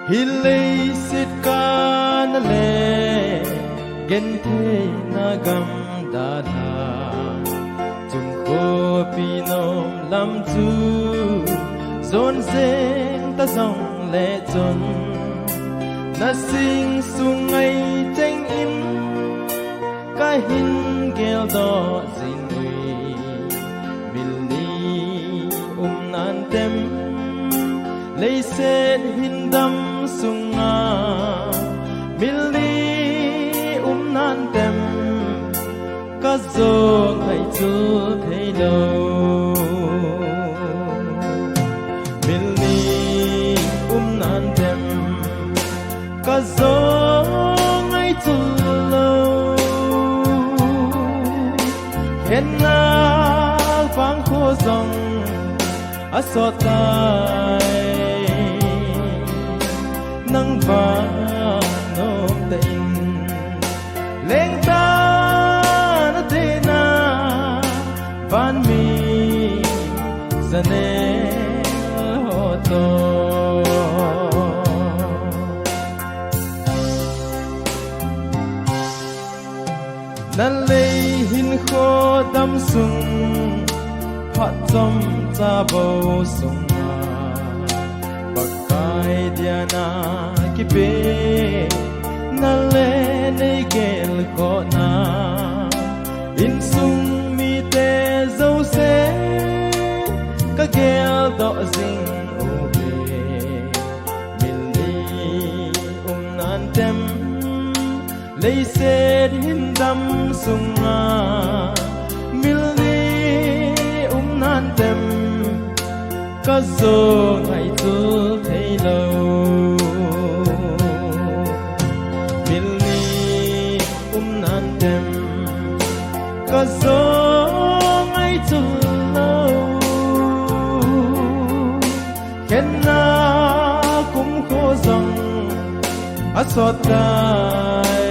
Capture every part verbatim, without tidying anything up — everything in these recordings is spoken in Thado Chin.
Hi leiset kana le gentheina gam dalha, chungkhopi nom lam chu jon jeng ta jongle chun, na sing sung ngai cheng in ka hin geldoh jing ui. Mil ni um nan tem, leiset hin dam sunga. Mil ni um nan tem, ka jo ngai chu thei lo. Mil ni um nan tem, ka jo ngai chu lo. Khenna pang kho jong asot tai, nang vang nom ta in. Lengta na te na, van mi janel ho to. Na lei hin kho dam sung, phat chom cha bo sunga, Pakai dia na kipe, na le nei gel kho na, insung mite jouse ka geldoh jing uve. Mil ni um nan tem, leiset hin dam sunga. Mil ni um nan tem, ka jo ngai chu thei lo. Mil ni um nan tem, ka jo ngai chu lo. Khenna kum kho jong asot tai,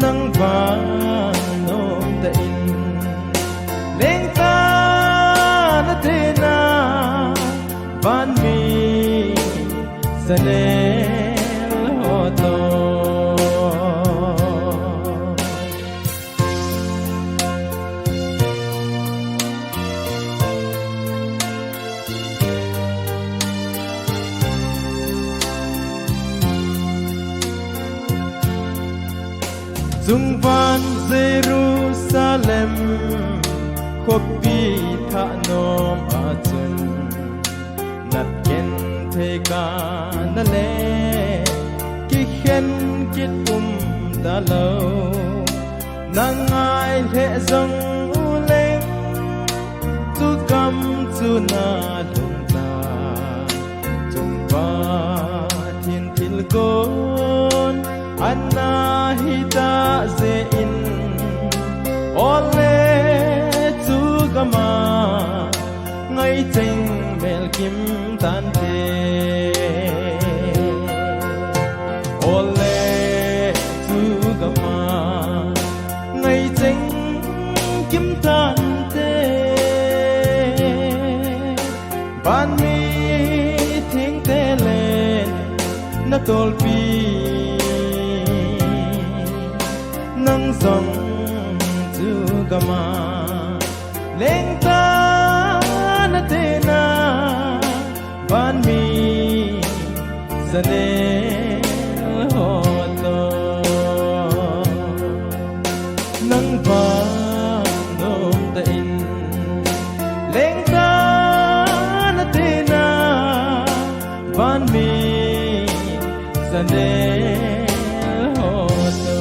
nang vang nom ta in. Lengta na te na, van mi janel ho to. Jungvan Jerusalem khopi thah nom a chun, nat genthei kana le kikhen kit um ta lo. Na ngai lheh jong uleng, chu gam chu na lhung ta. Chung Pathen thilgon ana hita jeh in, ole chu gam a ngai cheng mel kim tante. Ole chu gam a ngai cheng kim tante. Van mi thengte le na tolpi, nang jong chu gam a lengta na te na, van mi janel ho to. Nang vang nom ta in, lengta na te na, van mi janel ho to.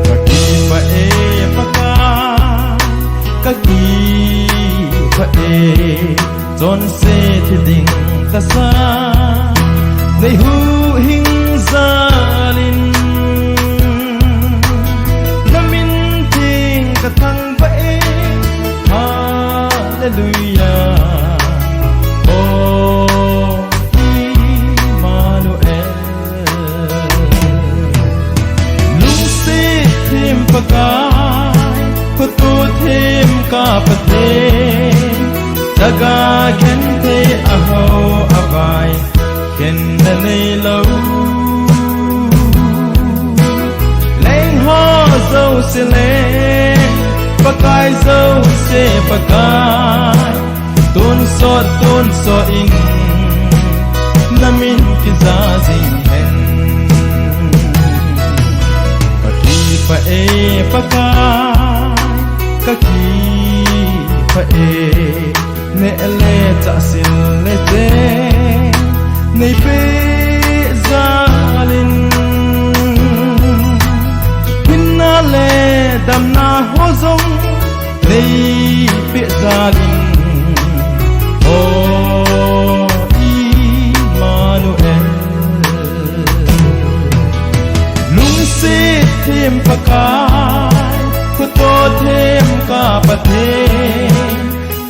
Ka kipah e Pakai, ka kipah e. Chonse thi ding tasa, nei huhhing jal in, na min theng ka thangvah e. Hallelujah. Oh, Genthei a hao a vai, khenna neilou. Leng ho jouse leng, Pakai jouse Pakai. Tonsot, tonsot in, na min kija jing hen. Ka kipah e Pakai, ka kipah e. Neh le chah, sil le cheng nei peh jal in, hinna le damna ho jong nei peh jal in, O Immanuel. Lungset them Pakai, khuto them ka Pathen,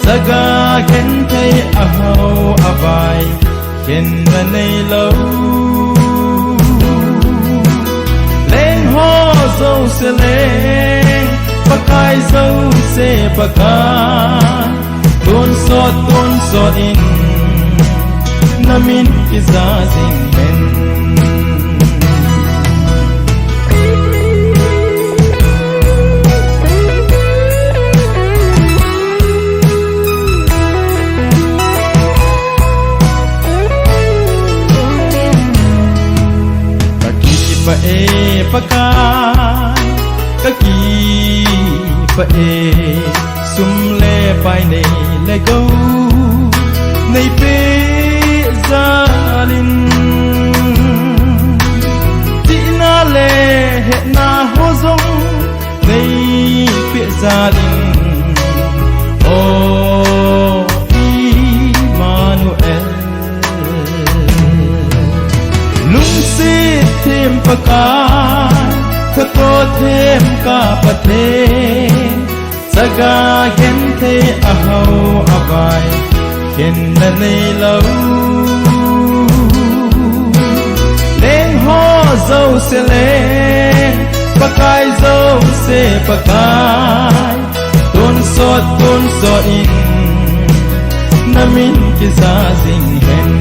chaga genthei a hao a vai, khenna neilou. Leng ho jouse leng, Pakai jouse Pakai. Tonsot, tonsot in, na min kija jing hen. Ka kipah e Pakai, ka kipah e. Sum le pai nei le gou nei peh jal in, chihna le hehna ho jong nei peh jal in, O Immanuel. Lungset them Pakai, khuto them ka Pathen, chaga genthei a hao a vai, khenna neilou. Leng ho jouse leng, Pakai jouse Pakai. Tonsot, tonsot in, na min kija jing hen.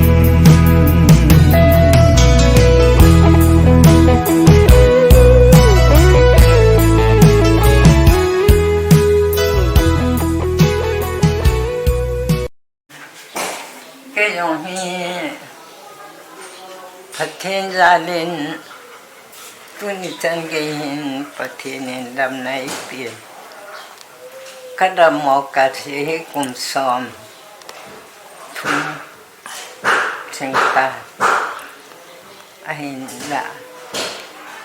Kei jong hi Pathen jal in, tuni chan gei hin Pathen in damna eipeh in. Ka dam mo ka thi hi kum som thum cheng tai. Ahinla,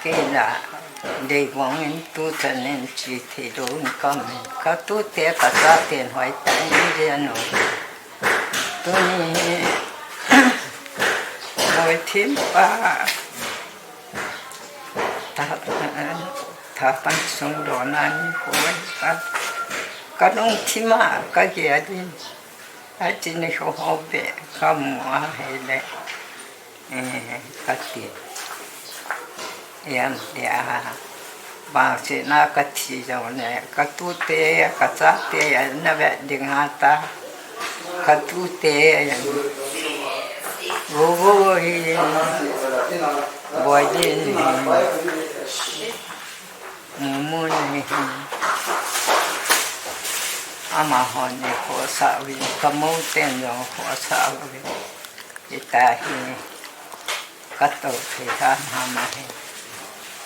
kei la, deibong in tu chan in chi thei lou in ka um in. Ka tute ka chaten hoitah in jeng u. Tuni, Boithinpa, tha, tha pan sung dona ni hoitah. Ka lungthim a ka gel in. Achi ni ho ho be ka mu a hile. Eh, ka ti. Iam tia. Bang se na ka thi jo ne. Ka tute, ka chate, na ve ding ha ta. Ka tute, go go hi. Boi din hi. Mumu nei hin. Amahon nei khohsah uvin, ka mou ten jong khohsah uvin. Hita hi ka tou thei ham ham ahi.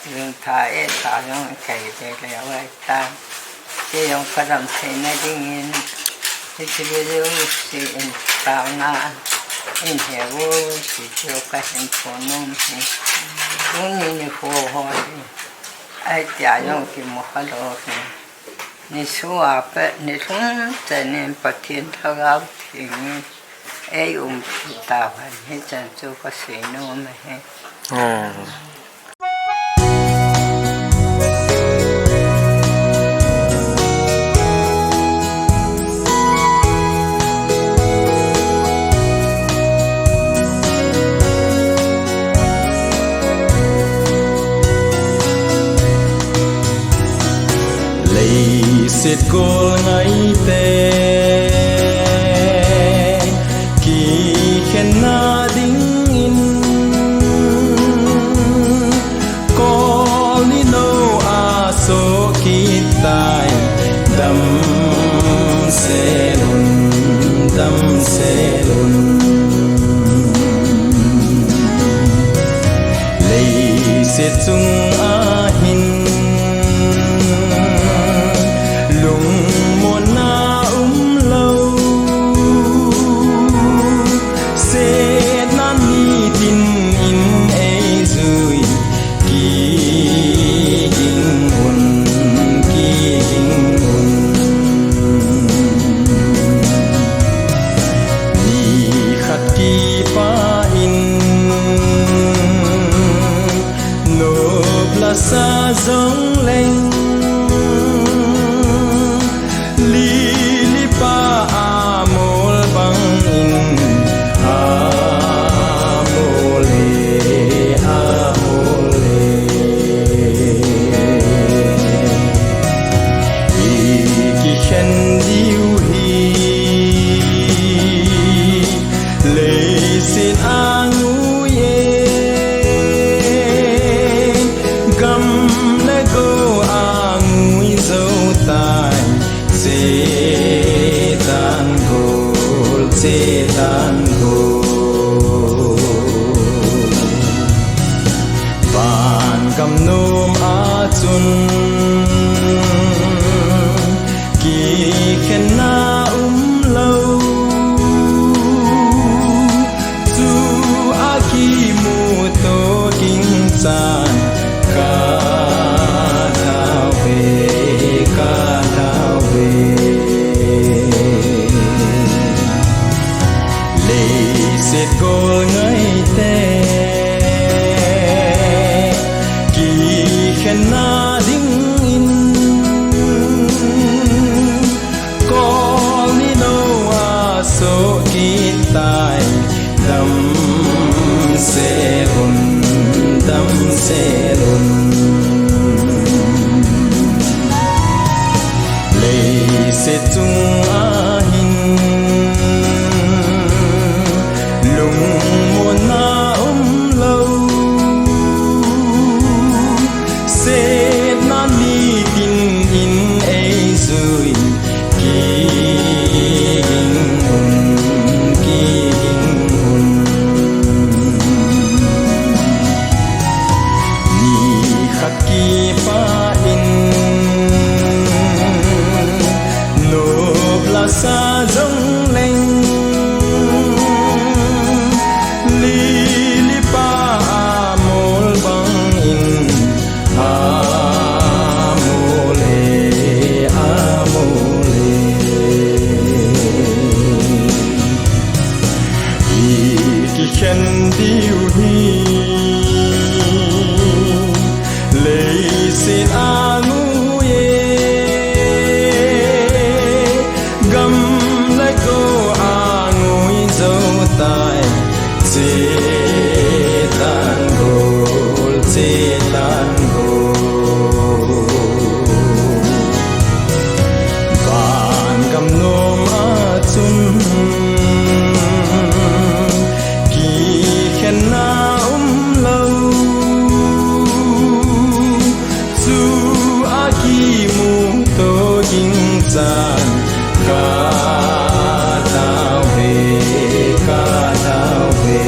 Jung tha e tha jong kei ve le vai ta. Kei jong ka dam theina dingin. Hiti ve le u si in tauna. In he u si jo ka hin pho nom hi. Tuni ni ho ho hi. Ahi tia jong kimu kha lou hi. Ni sua pet, ni lhum chen in Pathen Lhagao Theng in ei umpi tauhen, hichan chu ka sei nom ahi. Hmm. Leiset gol ngaite selun. Leiset chunga hin lungmonna umlou, setna nitin in eijui, kiging un, kiging un. Nikhat kipah in nop lasa jongleng, lili pa amol bangin, amol e, amol e. Ikikhen diu hi leiset angui e, gam le go angui jou tai, chetan gol, chetan gol. Van gam nom a chun kikhenna umlou, chua kimuto ding chan ka thau ve, ka thau ve. Leiset gol ngaite kikhenna dingin, kol ni lou a soh kit tai, damsel un, damsel un. Leiset chunga hin lungmonna umlou, setna nitin in eijui, kiging un, kiging un. Nikhat kipah in nop lasa jongleng, lili pa amol bangin, amol e, amol e. Ikikhen diu hi leiset angui e, gam le go angui jou tai, chetan gol, chetan gol. Van gam nom a chun kikhenna umlou, chua kimuto ding chan ka thau ve, ka thau ve.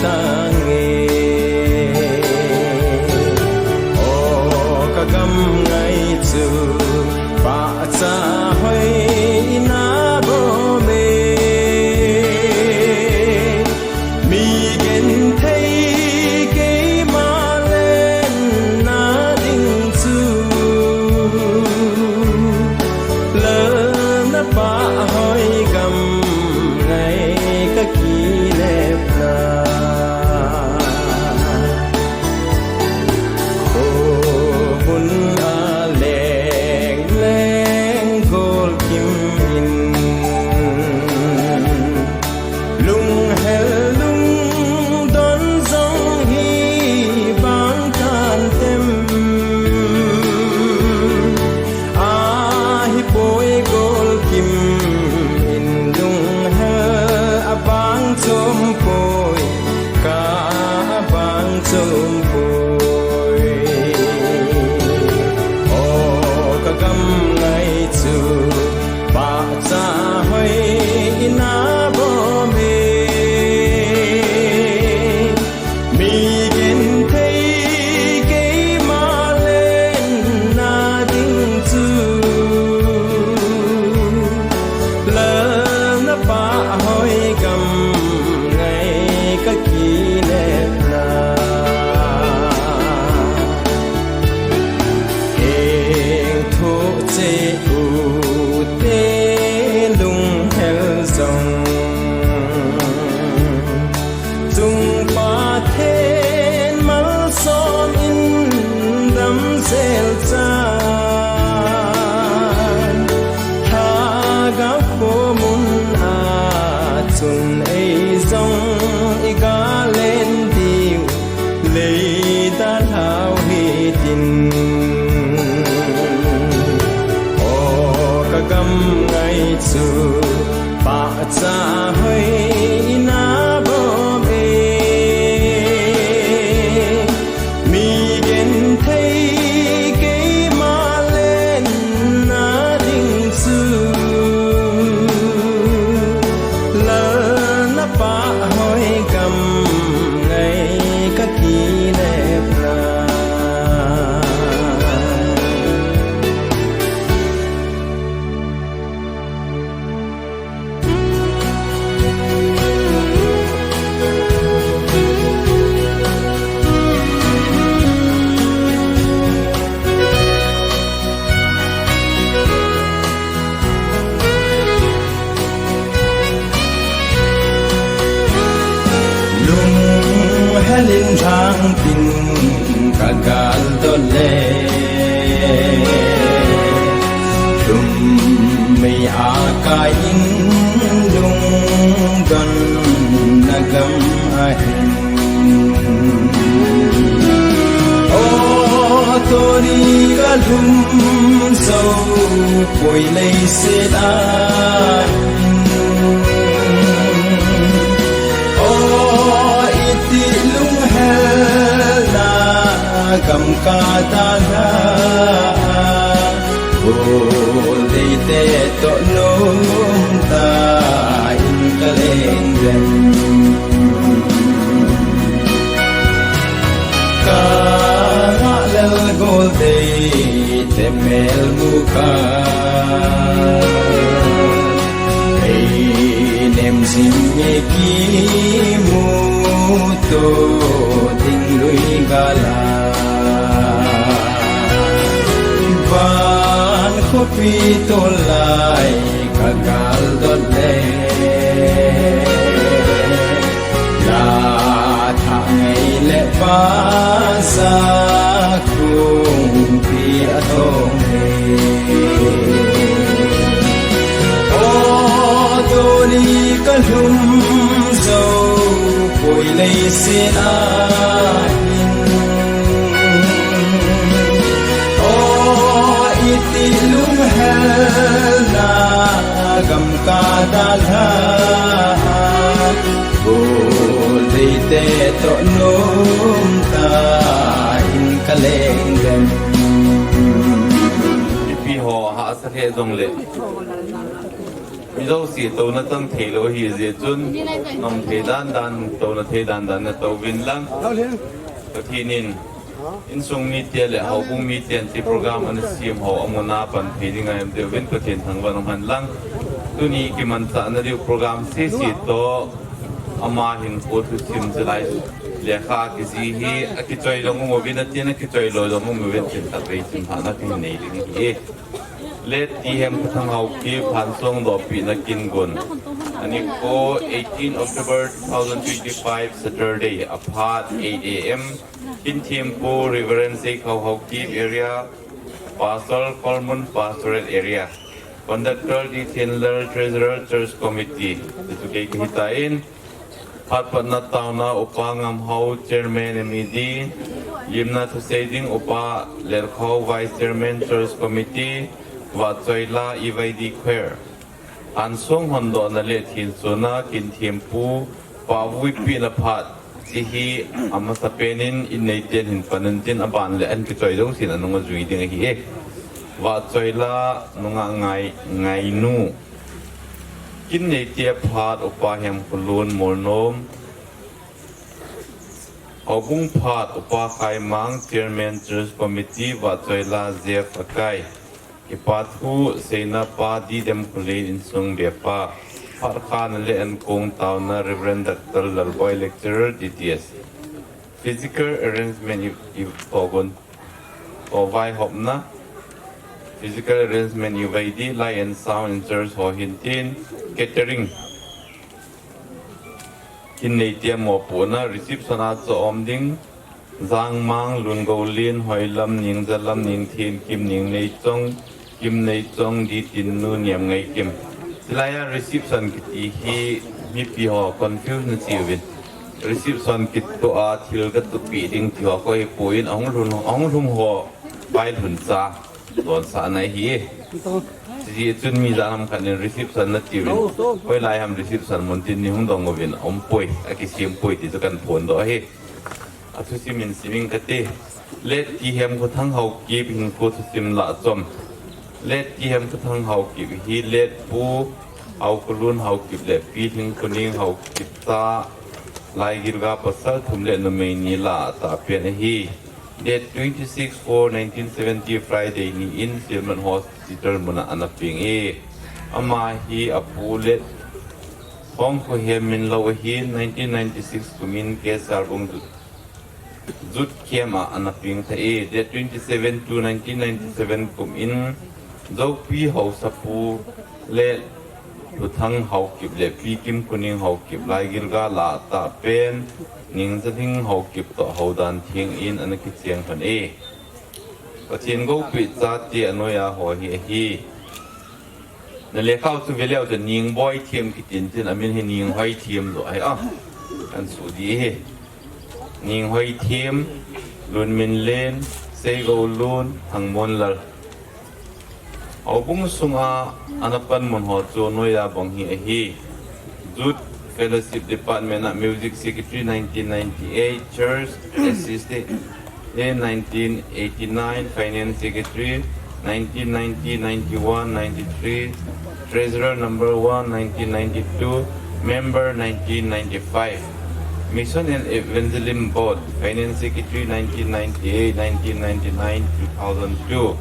tange. O ka gam ngai chu pahcha hoi ina bom e. Mi genthei keima lenna ding chu, lalna pah hoi gam ngai ka kinepna. Kho hun a leng leng gol kim in, lunghel lungdon jong hi bang kan tem. Ahi poi gol kim in lunghel a bang chom poi, ka a bang chom poi. O ka gam ngai chu pahcha hoi ina bom e. Mi genthei keima lenna ding chu, lalna pah hoi gam ngai ka kinepna. Heng thoh cheh u te lunghel jong, Chungpa Pathen malsom in damsel chan, Lhagao khomun a chun ei jong i galen diu, lei dalhau hitin. O ka gam ngai chu pahcha hoi ina bom e. Mi genthei keima lenna ding chu, lalna pah hoi gam ngai ka kinepna. Lunghel in lhang tin ka gal dot le, lhum mei a kai in lungdon na gam ahin. O tuni ka lhum jou poi leiset a hin. O iti lunghel na gam ka dalha, Goldeite toh nom tah in ka leng dem. Ka ngah lel Goldeite mel mu kha, ei nem jing e kimu to ding lui gal a. Van khopi tol lai ka gal dot le, la thah ngei le pa sa kung pi a thong e. O tuni ka lhum jou poi leiset a hin. O iti lunghel na gam ka dalha, Goldeite toh nom tah in ka leng dem. Mipi ho hahsa lheh jong le, Mi jouse touna chang thei lou hi jeh chun, nom thei dan dan, touna thei dan dan na tou vin lang. Pathen in, insung mite le houbung miten ti program ana sem ho, amuna pan thei ding a em deu vin Pathen thangvah in um hen lang. Tuni kimanchahna diu program sese toh, ama hin ko thusim chulai lekha kijih hi, akichoi jong um uvin, atin akichoi lou jong um uvin, tin khatvei sim hahna kahin nei ding ahi. Late T Hemkhothang Haokip, Hansong dohpehna kin gon. Anikho, eighteen October two thousand twenty-five, Saturday, aphat eight A M. Kin thempu, Reverend Seikhao Haokip, area, Pastor, Kolmun Pastorate Area. Conductor, D Thenlal, Treasurer, Church Committee. Tichu kei kahitan. Phat patna taona, Upa Ngamhao, Chairman M E D, limna thusei ding Upa Lerkhao, Vice Chairman Church Committee, Vahchoila E Y D Choir. Hansong hondohna le thenchona kin thempu, pahvui pehna phat, hiche hi amasapen in inneiten hin pan un tin, aban le ahin kichoi jousen anunga jui ding ahi e. Vahchoila nungah Ngai, Ngainu. Kin neite phat, Upa Hemkholun, Molnom. Houbung phat, Upa Khaimang, Chairman Church Committee, Vahchoila Jeff Akai. Kipa thu seina pa D Demkholen, insung bepa. Phat khana le ankong taona, Reverend Doctor Lalboi, Lecturer, D T S. Physical arrangement i, i togon. Vaihopna, physical arrangement E Y D, light and sound in church ho hin tin, catering. Kin neite mopohna, reception a chu aum ding, Jangmang, Lungolen, Hoilam, Ningjalam, Ningthenkim, Ningneichong, Kimneichong, D Tinnu, Niamngaikim. Chulai a reception kiti hi mipi ho confuse na che uvin. Reception kitoh a thil katohpeh ding ti ho koi hipon, ahung lhun, ahung lhung ho vailhun cha donsahna ahi. Hijeh chun mi jat ham khat in reception na che uvin, hoilai ham reception mun tin nei hung dong uvin, aumpoi, akisem poi ti chu kahin phondoh ahi. Athusim in sim ing kate. Late T Hemkhothang Haokip hinkho thusim lah chom. Late T Hemkhothang Haokip hi late Pu Haokholun Haokip le Pi Lhingkhoning Haokip cha, Laigilga pasal thum le numei ni lah a atahpen ahi. Date twenty-six four nineteen seventy, Friday ni in Silmat Hospital muna ana peng e. Ama hi apu le Thongkhohem min lou ahin, nineteen ninety-six kum in K. Sarbung Jut, Jut Camp a ana peng tha e. Date twenty-seven two nineteen ninety-seven kum in Joupi Haosapu le Luthang Haokip le Pi Kimkhoning Haokip Laigilga lah a atahpen, Ningjalhing Haokip toh houdan theng in ana kicheng lhon e. Pathen goupeh chate anoiya ho hi ahi. Na lekha u chu veleu chu Ningboithem kitin tin, amin hi Ninghoithem joh ahi a. Kan suh di hi. Ninghoithem, Lunminlen, Seigoulun, Thangmonlal. Houbung sunga ana panmun ho chu noiya bang hi ahi. Youth Fellowship Department a Music Secretary nineteen ninety-eight, Church Assistant nineteen eighty-nine, Finance Secretary nineteen ninety, ninety-one, ninety-three, Treasurer number one, nineteen ninety-two, Member nineteen ninety-five, Mission and Evangelism Board, Finance Secretary nineteen ninety-eight, nineteen ninety-nine, two thousand two,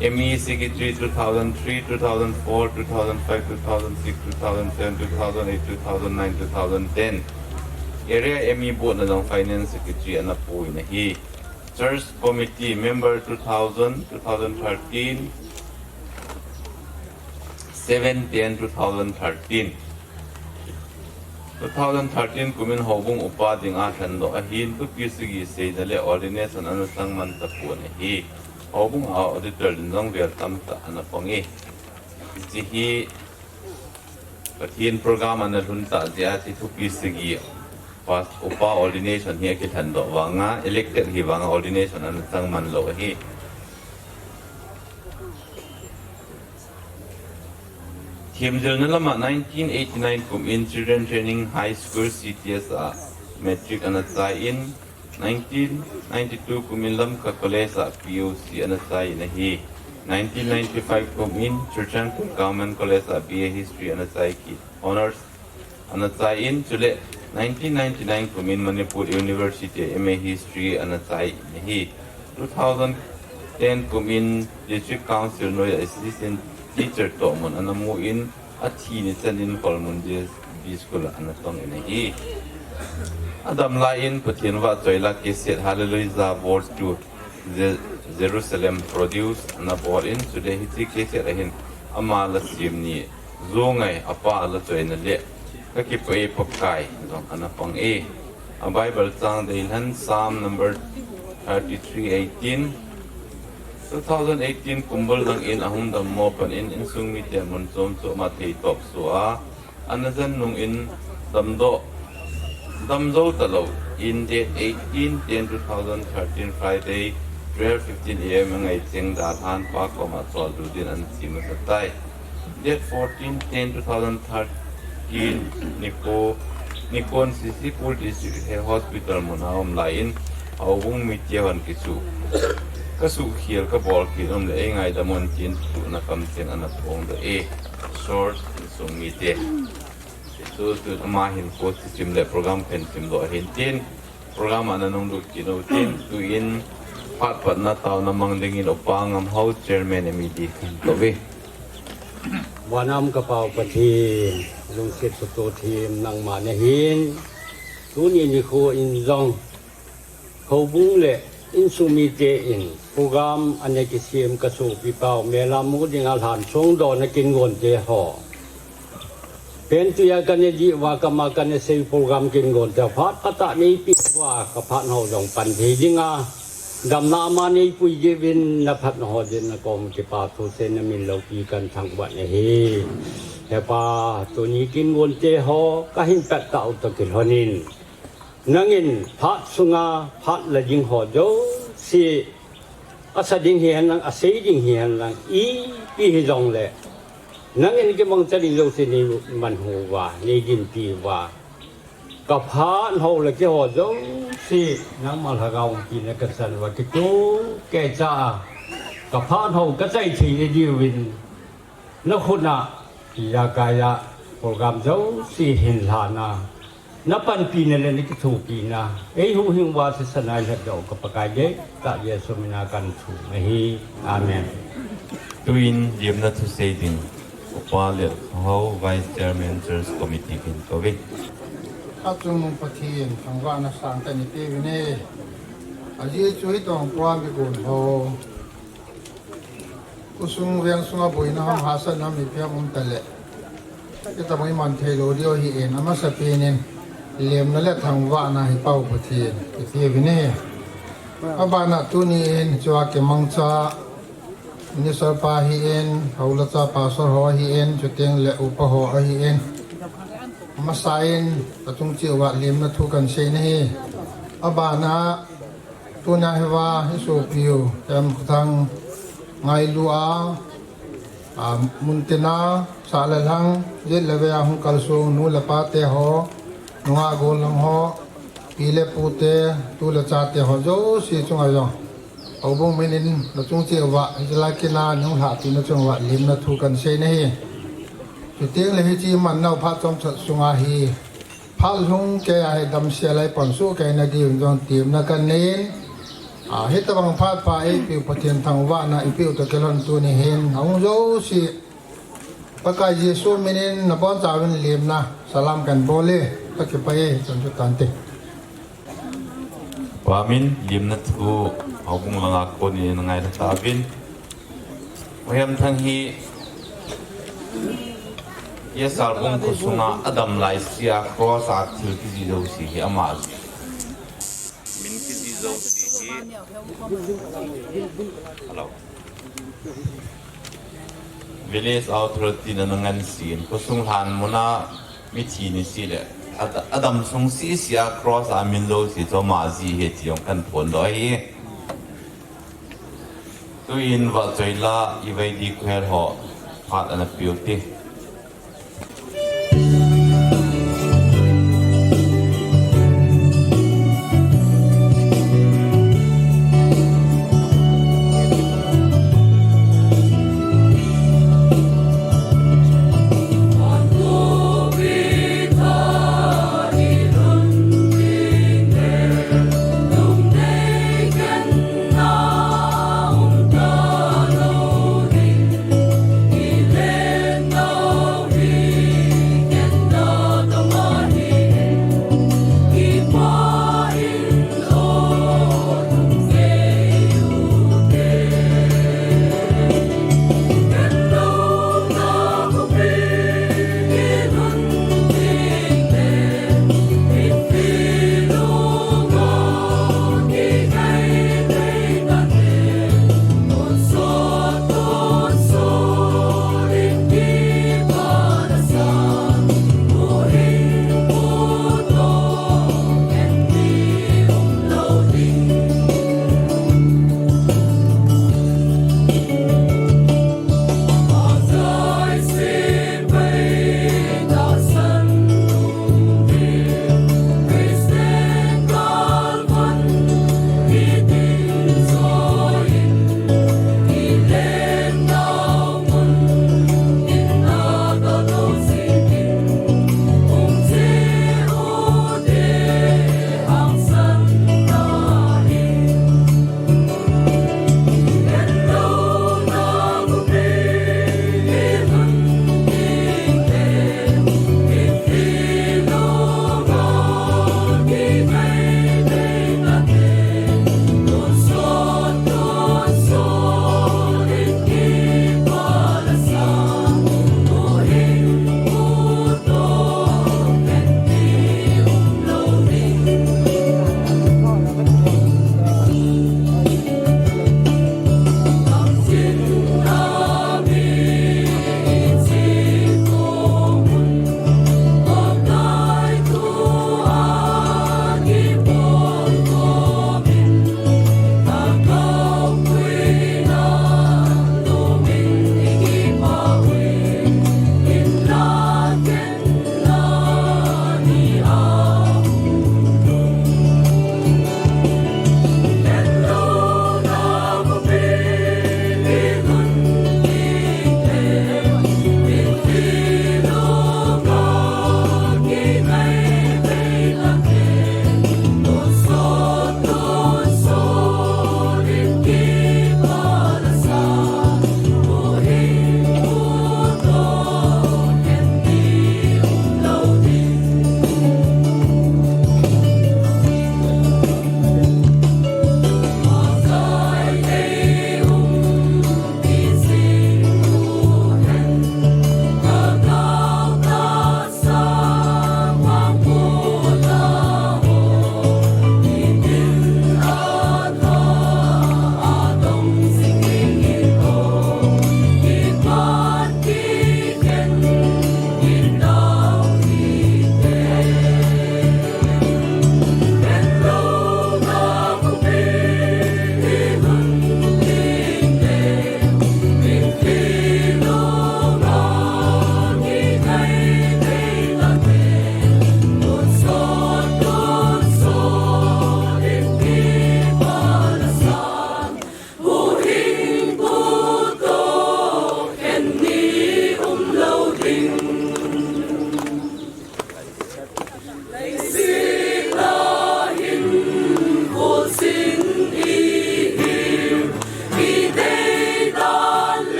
M E Secretary two thousand three, two thousand four, two thousand five, two thousand six, two thousand seven, two thousand eight, two thousand nine, two thousand ten. Area M E Board na jong Finance Secretary ana pui na hi. Church Committee member two thousand, two thousand thirteen, seven ten, two thousand thirteen. Two thousand thirteen kum in houbung upa dinga lhendoh ahin, thupi sagi seina le ordination ana chang man tapon ahi. Houbung a auditor din jong vel tamtah ana pang e. Hiche hi Pathen program ana lhun tah jeh a hiche thupi sagi pas-, upa ordination hi akilhendoh vanga, elected hi vanga ordination ana chang man lou ahi. Themjilna lama nineteen eighty-nine kum in Children Training High School, C T S a matric ana chai in, nineteen ninety-two kum in Lamka College a P U C ana chai in ahi. Nineteen ninety-five kum in Churachandpur Government College a B A History ana chai kit, Honours ana chai in, chule nineteen ninety-nine kum in Manipur University M A History ana chai in ahi. Two thousand ten kum in District Council noi a Assistant Teacher tohmun ana mu in, athi ni chan in Kholmun J B School a ana tong in ahi. Adam lai in Pathen vahchoi la cassette Hallelujah Vols two Je- Jerusalem Produce ana bol in, chule hiche cassette a hin ama la sim ni, Zo Ngai, apa la choina le Ka Kipah e Pakai jong ana pang e. A Bible chang deilhen Psalm number thirty-three eighteen. Two thousand eighteen kum bul lang in ahung dammo pan in insung mite mun chom chom a thei tawp suh a, ana zen nung in damdoh, damzo talou in date eighteen ten two thousand thirteen Friday twelve fifteen A M a ngai cheng dalhan pa koma chol du din ana chi masa tai. Date fourteen ten two thousand thirteen, Niko, Nikon C C Pur District Health Hospital mun a um lai in, houbung mite hon kisu, ka suhkhel ka bol kit um le ei ngaidam un tin thuhna kamcheng ana phongdoh e. Source, insung mite. Chu chu ama hin ko sim le program pen simdoh ahin tin, program ana nung lut kit u tin, tu in phat patna taona mang ding in Upa Ngamhao Chairman M E D kan ko ve. Vanam ka Pau Pathen, lungset suto thim nangma nahin, tuni nikho in jong houbung le insung mite in program ana kisem ka sopi pau mela mu dinga lhan songdoh na kin gon te ho. Pen tuya ka ne di uva, kama ka ne sei program kin gon te phat phat a nei pi uva, ka phat hou jong pan thei dinga, damna ama nei pui di uvin na phat na ho din na kom kipa thu se na min lo pi kan thangvah na hi. He Pa, tuni kin gon te ho ka hin pet ta u ta kilhon in. Nangin phat sunga phat la ding ho jouse, asa ding hihen lang, asei ding hihen lang, ipi hijongle, nangin kimangcha ding jouse nei manhu uva, nei dinpi uva. Ka phat hou le keiho jouse, nangma lhagao umpi na ka chan uva, kituh keicha a ka phat hou ka chai thei na diuvin, na khut a, ijakai a, program jouse hin lhana, na panpina le na kithopina, ei huhhing uva sisan a i lhatdoh ka Pakai deitah Jesu mina kan thum ahi. Amen. Tuin lemna thu sei ding, Upa Letkhao, Vice Chairman Church Committee kin ko ve. Achungnung Pathen thangvahna sangtah in ipe uvin e. Ajeh chu hitobang program i gon ho, khosung veng sunga boina ham hahsatna ham ipi ham um tale, hitobang i man thei lou diu ahin, amasapen in lemna le thangvahna hi Pa u Pathen ipe uvin e. Abana tuni in chua kimangcha Minister pa ahin, Houlacha Pastor ho ahin, chuteng le upa ho ahin, amasa in achung cheh uva lemna thu kan sei na hi. Abana tuna hiva i sopi u Kemkhothang ngailu a, a, muntina sah le lhang, jet le vei a hung kalsong nu le pa te ho, nungah gollhang ho, pi le pu te, tu le cha te ho jouse chunga jong, houbung min in na chung cheh uva, hiche lai kin a nung lhahpi na chung uva lemna thu kan sei na hi. Chuteng le hiche i man nau phat chomcha sunga hi, phat lhung kei a hi damsel a i pan soh kei na diuvin jong temna kan nei in, a, hitobang phat pha eipe u Pathen thangvahna ipe u toh kilhon tuni hin, ahung jouse Pakai Jesu min in na bonchauvin lemna salam kan bol e, ka kipah e, chun chu tante. Pa min lemna thu, houbung langa kon in na ngailha tauvin. Uhem thang hi, Yesal bung khosunga adam laise a cross a thil kijih jouse hi ama min kijih jouse hi. Hello. Village authority na nangan sin, khosung lhan muna mithi ni sile, ad-, adam sung sese a cross a min jouse chu ama jih hi ti jong kan phondoh ahi. Tuin vahchoi la i vai di khel ho phat ana pe u te.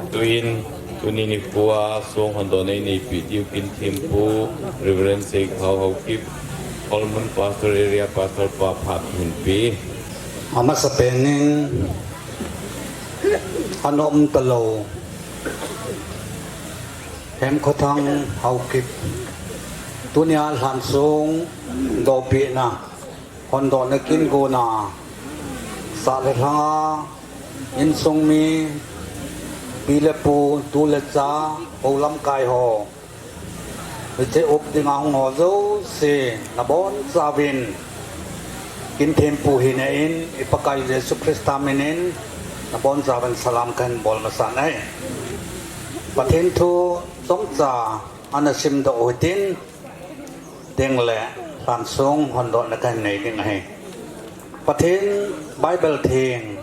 Tuin, tuni nikho a song hondohna nei neipi diu Kinthempu Reverend Seikhao Haokip, Kholmun Pastor Area Pastor pa phat hinpi. Amasapen in, anom talou Hemkhothang Haokip, tunia lhansong dohpina hondohna kin gona, sah le lhanga insung mi, pi le pu, tu le cha, houlamkai ho, hiche up dinga hung ho jouse, nabonchauvin Kinthempu hina in, i Pakai Jesu Christa minin nabonchauvin salam kahin bol masa ahi. Pathen thu chomcha ana simdoh u hitin, tengle lhansong hondohna kahin nei ding ahi. Pathen Bible theng,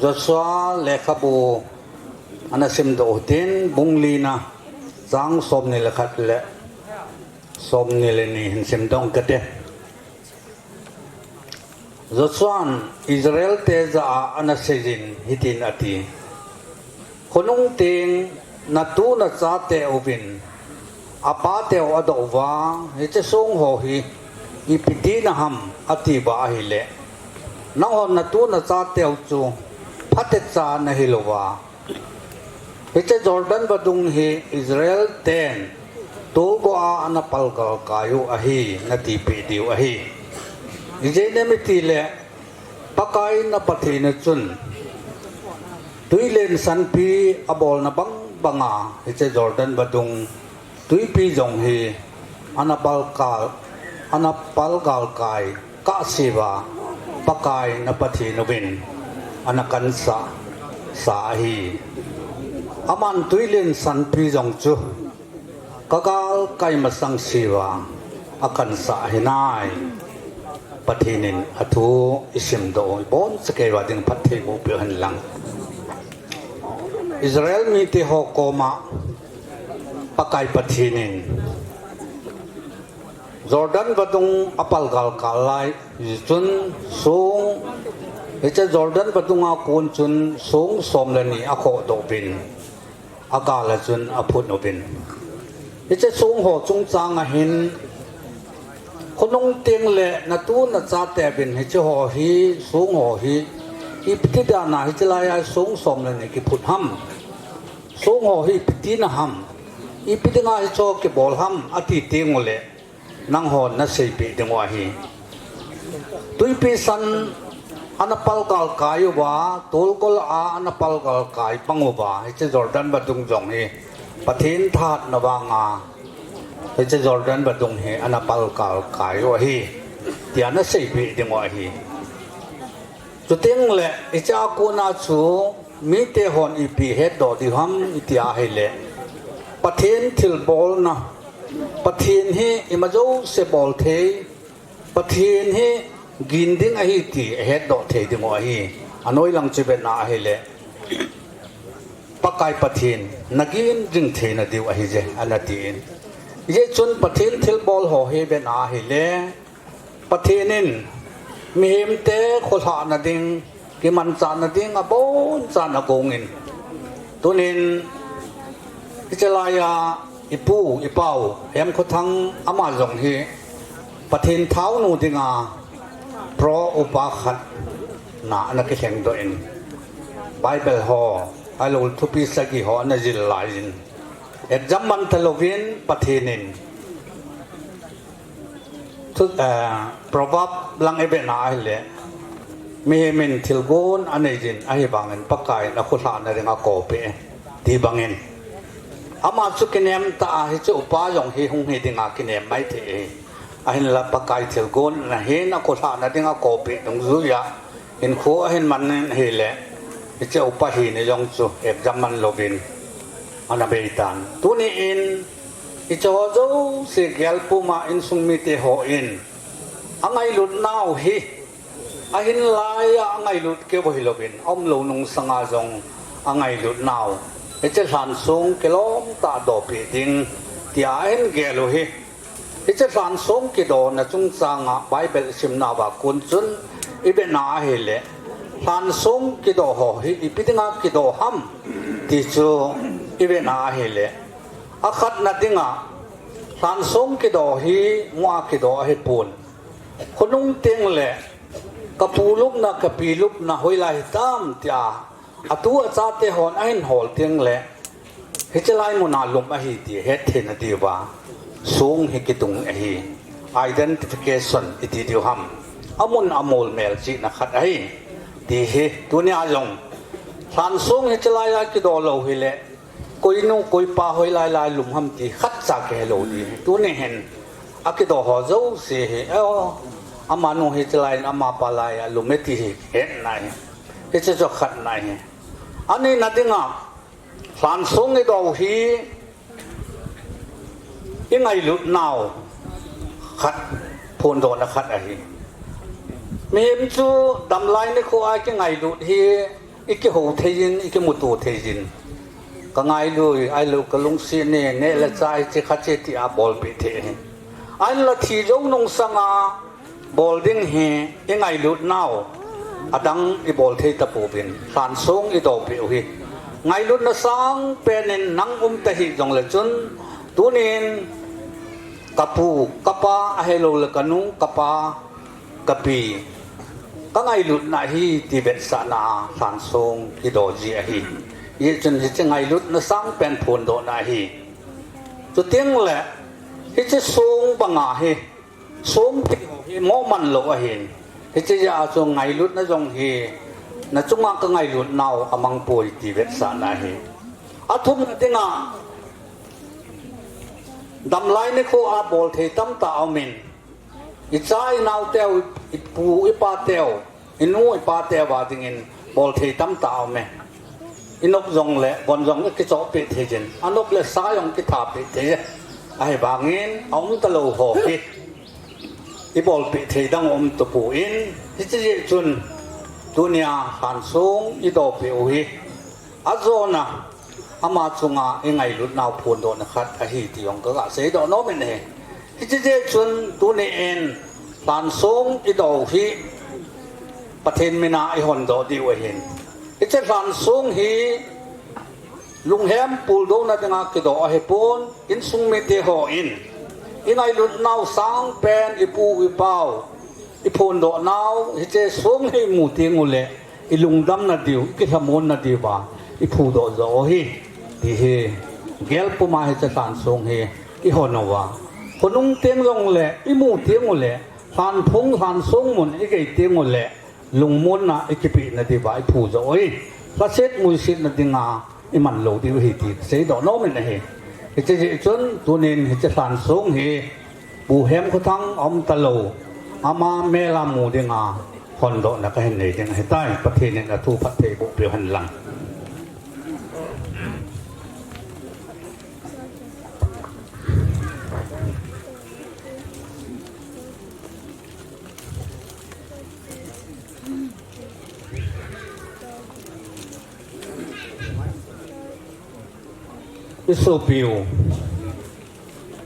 Joshua lekhabu ana simdoh u hitin, bung lina, chang somni le khat le somni le ni hin simdoh kate. Joshua'n Israelte jah a ana seiyin hitin ati, khonung teng natu nachate uvin apateu adoh uva, hiche song ho hi ipi tina ham atiuva ahile, nanghon natu nachateu chu phatecha nahilouva, hiche Jordan vadung hi Israelten tolgo a ana palgalkai u ahi, natipeh diu ahi. Ijeh inem itile, Pakai na Pathen chun twilen sanpi abolna bang banga hiche Jordan vadung twipi jong hi ana palgal, ana palgalkai kahseuva, Pakai na Pathen uvin ana kansah sa ahi. Aman twilen sanpi jong chu kagalkai masang seuva akansah ahinai. Pathen in athu isimdoh u ibonchauva ding phattheiboh peh u henlang. Israel mite ho koma Pakai Pathen in Jordan vadung apalgalkai lai chun song, hiche Jordan vadunga kon chun song som le ni akhohdoh uvin, agal a chun aphut uvin, hiche song ho chungchang a hin, khonung tengle natu nachateuvin hiche ho hi, song ho hi ipi ti dan a hiche laiya song som le ni kiphut ham, song ho hi ipi tina ham, ipi dinga hicheho kibol ham ati tengule, nanghon naseipeh dingu ahi. Twipi san ana palgalkai uva, tolgo a ana palgalkai bang uva, hiche Jordan vadung jong hi Pathen thahatna vanga hiche Jordan vadung hi ana palgalkai u ahi, tia naseipeh dingu ahi. Chutengle hichea kona chu mite hon ipi hetdoh diu ham itia ahile, Pathen thilbolna, Pathen hi ima jouse bol thei, Pathen hi gin ding ahi ti ahetdoh thei dingu ahi. Anoilang chu vetna ahile, Pakai Pathen nagin ding theina diu ahije, anatin. Hijeh chun Pathen thilbol ho hi vetna ahile, Pathen in mihemte kholhahna ding, kimanchahna ding abonchan agongin, tunin hiche laiya ipu, ipau, Hemkhothang ama jong hi Pathen thaonu dinga pro upa khat na ana kilhengdoh in, Bible ho, Bible thupi sagi ho ana jil laiyin, exam man talouvin Pathen in thu, eh, Proverb lang ivetna ahile, Mihem in thilgon anei jin ahivangin Pakai in akhulhahna ding akoipeh ti bangin, ama chu kinem tah a hiche upa jong hi hung hi dinga kinem maithei ahi. Ahinla Pakai thilgon ahin akhulhahna ding akoipeh dungjuiya hinkho ahin man in ahile, hiche upa hi ni jong chu exam man louvin ana beitan. Tuni in hiche ho jouse gel puma insung mite hon angailut nau hi, ahinlaiya angailut keu hilouvin, aumlou nungsanga jong angailut nau, hiche lhansong kilom tah dohpeh ding tia ahin gel u hi. Hiche lhansong kidohna chungchanga Bible isimnauva kon chun ivetna ahile, lhansong kidoh ho hi ipi dinga kidoh ham ti chu ivetna ahile, akhatna dinga, lhansong kidoh hi mua kidoh ahipon, khonung tengle kapu lupna, kapi lupna hoilai hitam tia atu achate hon ahin hol tengle, hiche lai muna lum ahi ti hetthei nadiuva song hi kitung ahi. Identification iti diu ham, amun amol melchihna khat ahi. Ti hi tunia jong lhansong hiche laiya kidoh lou hile, koinu koipa hoilai lai lum ham ti khatcha kihelou ding ahi. Tuni hin akidoh ho jouse hi, amanu hiche laiyin amapa laiya lum e ti hi hetna ahi. Hiche chu khatna ahi. Anina dinga, lhansong idoh u hi ingailut nau khat, phondohna khat ahi. Mihem chu damlai nikhoa kingailut hi ikihou theijin, ikimuto theijin. Kangailut, ahilou kalungset e, neh le chah hiche khat che tia bolpeh thei ahi. Ahinla thi jou nungsanga bol ding hi ingailut nau adang ibol thei tapouvin, lhansong idohpeh u hi ngailutna sangpen in nang um tahih jongle chun, tunin kapu, kapa, ahiloule kanu, kapa, kapi, kangailutna ahi ti vetsahna a lhansong kidoh ji ahi. Hijeh chun hiche ngailutna sangpen phondohna ahi. Chutengle hiche song banga hi, song thei ho hi moh manlou ahin, hiche jeh a chu ngailutna jong hi nachunga kangailut nau amangpoi ti vetsahna ahi. Athumna dinga, damlai nikhoa bolthei tamtah aumin, icha inaoteu, ipu ipateu, inu ipateuva dingin bolthei tamtah aume. Inop jongle von jong ikichohpeh theijin, anop le sa jong kithapeh thei, ahivangin aumtalou ho hi ibolpeh thei dang aum tapon, hiche jeh chun tunia lhansong idohpeh u hi ajona ama chunga ingailut nau phondohna khat ahi ti jong kaga seidoh nomin ahi. Hiche jeh chun tuni in lhansong idoh u hi Pathen mina ihondoh diu ahin, hiche lhansong hi lunghem puldouna dinga kidoh ahipon, insung mite hon ingailut nau sangpen, ipu ipau iphondoh nau hiche song hi imu tengule, ilungdamna diu, ikilhamonna diuva iphudoh joh u ahi, ti hi gel puma hiche lhansong hi ihon uva, khonung teng jongle imu tengule, lhanphung lhansong mun igei tengule, lungmonna ikipehna diuva iphu joh u ahi. Lhaset muisetna dinga imanlou diu ahi ti kaseidoh nomin ahi. Hiche jeh chun tunin hiche lhansong hi Pu Hemkhothang aumtalou, ama mela mu dinga hondohna kahin nei ding ahitai. Pathen in athu phatthei boh peh u henlang. Isopiu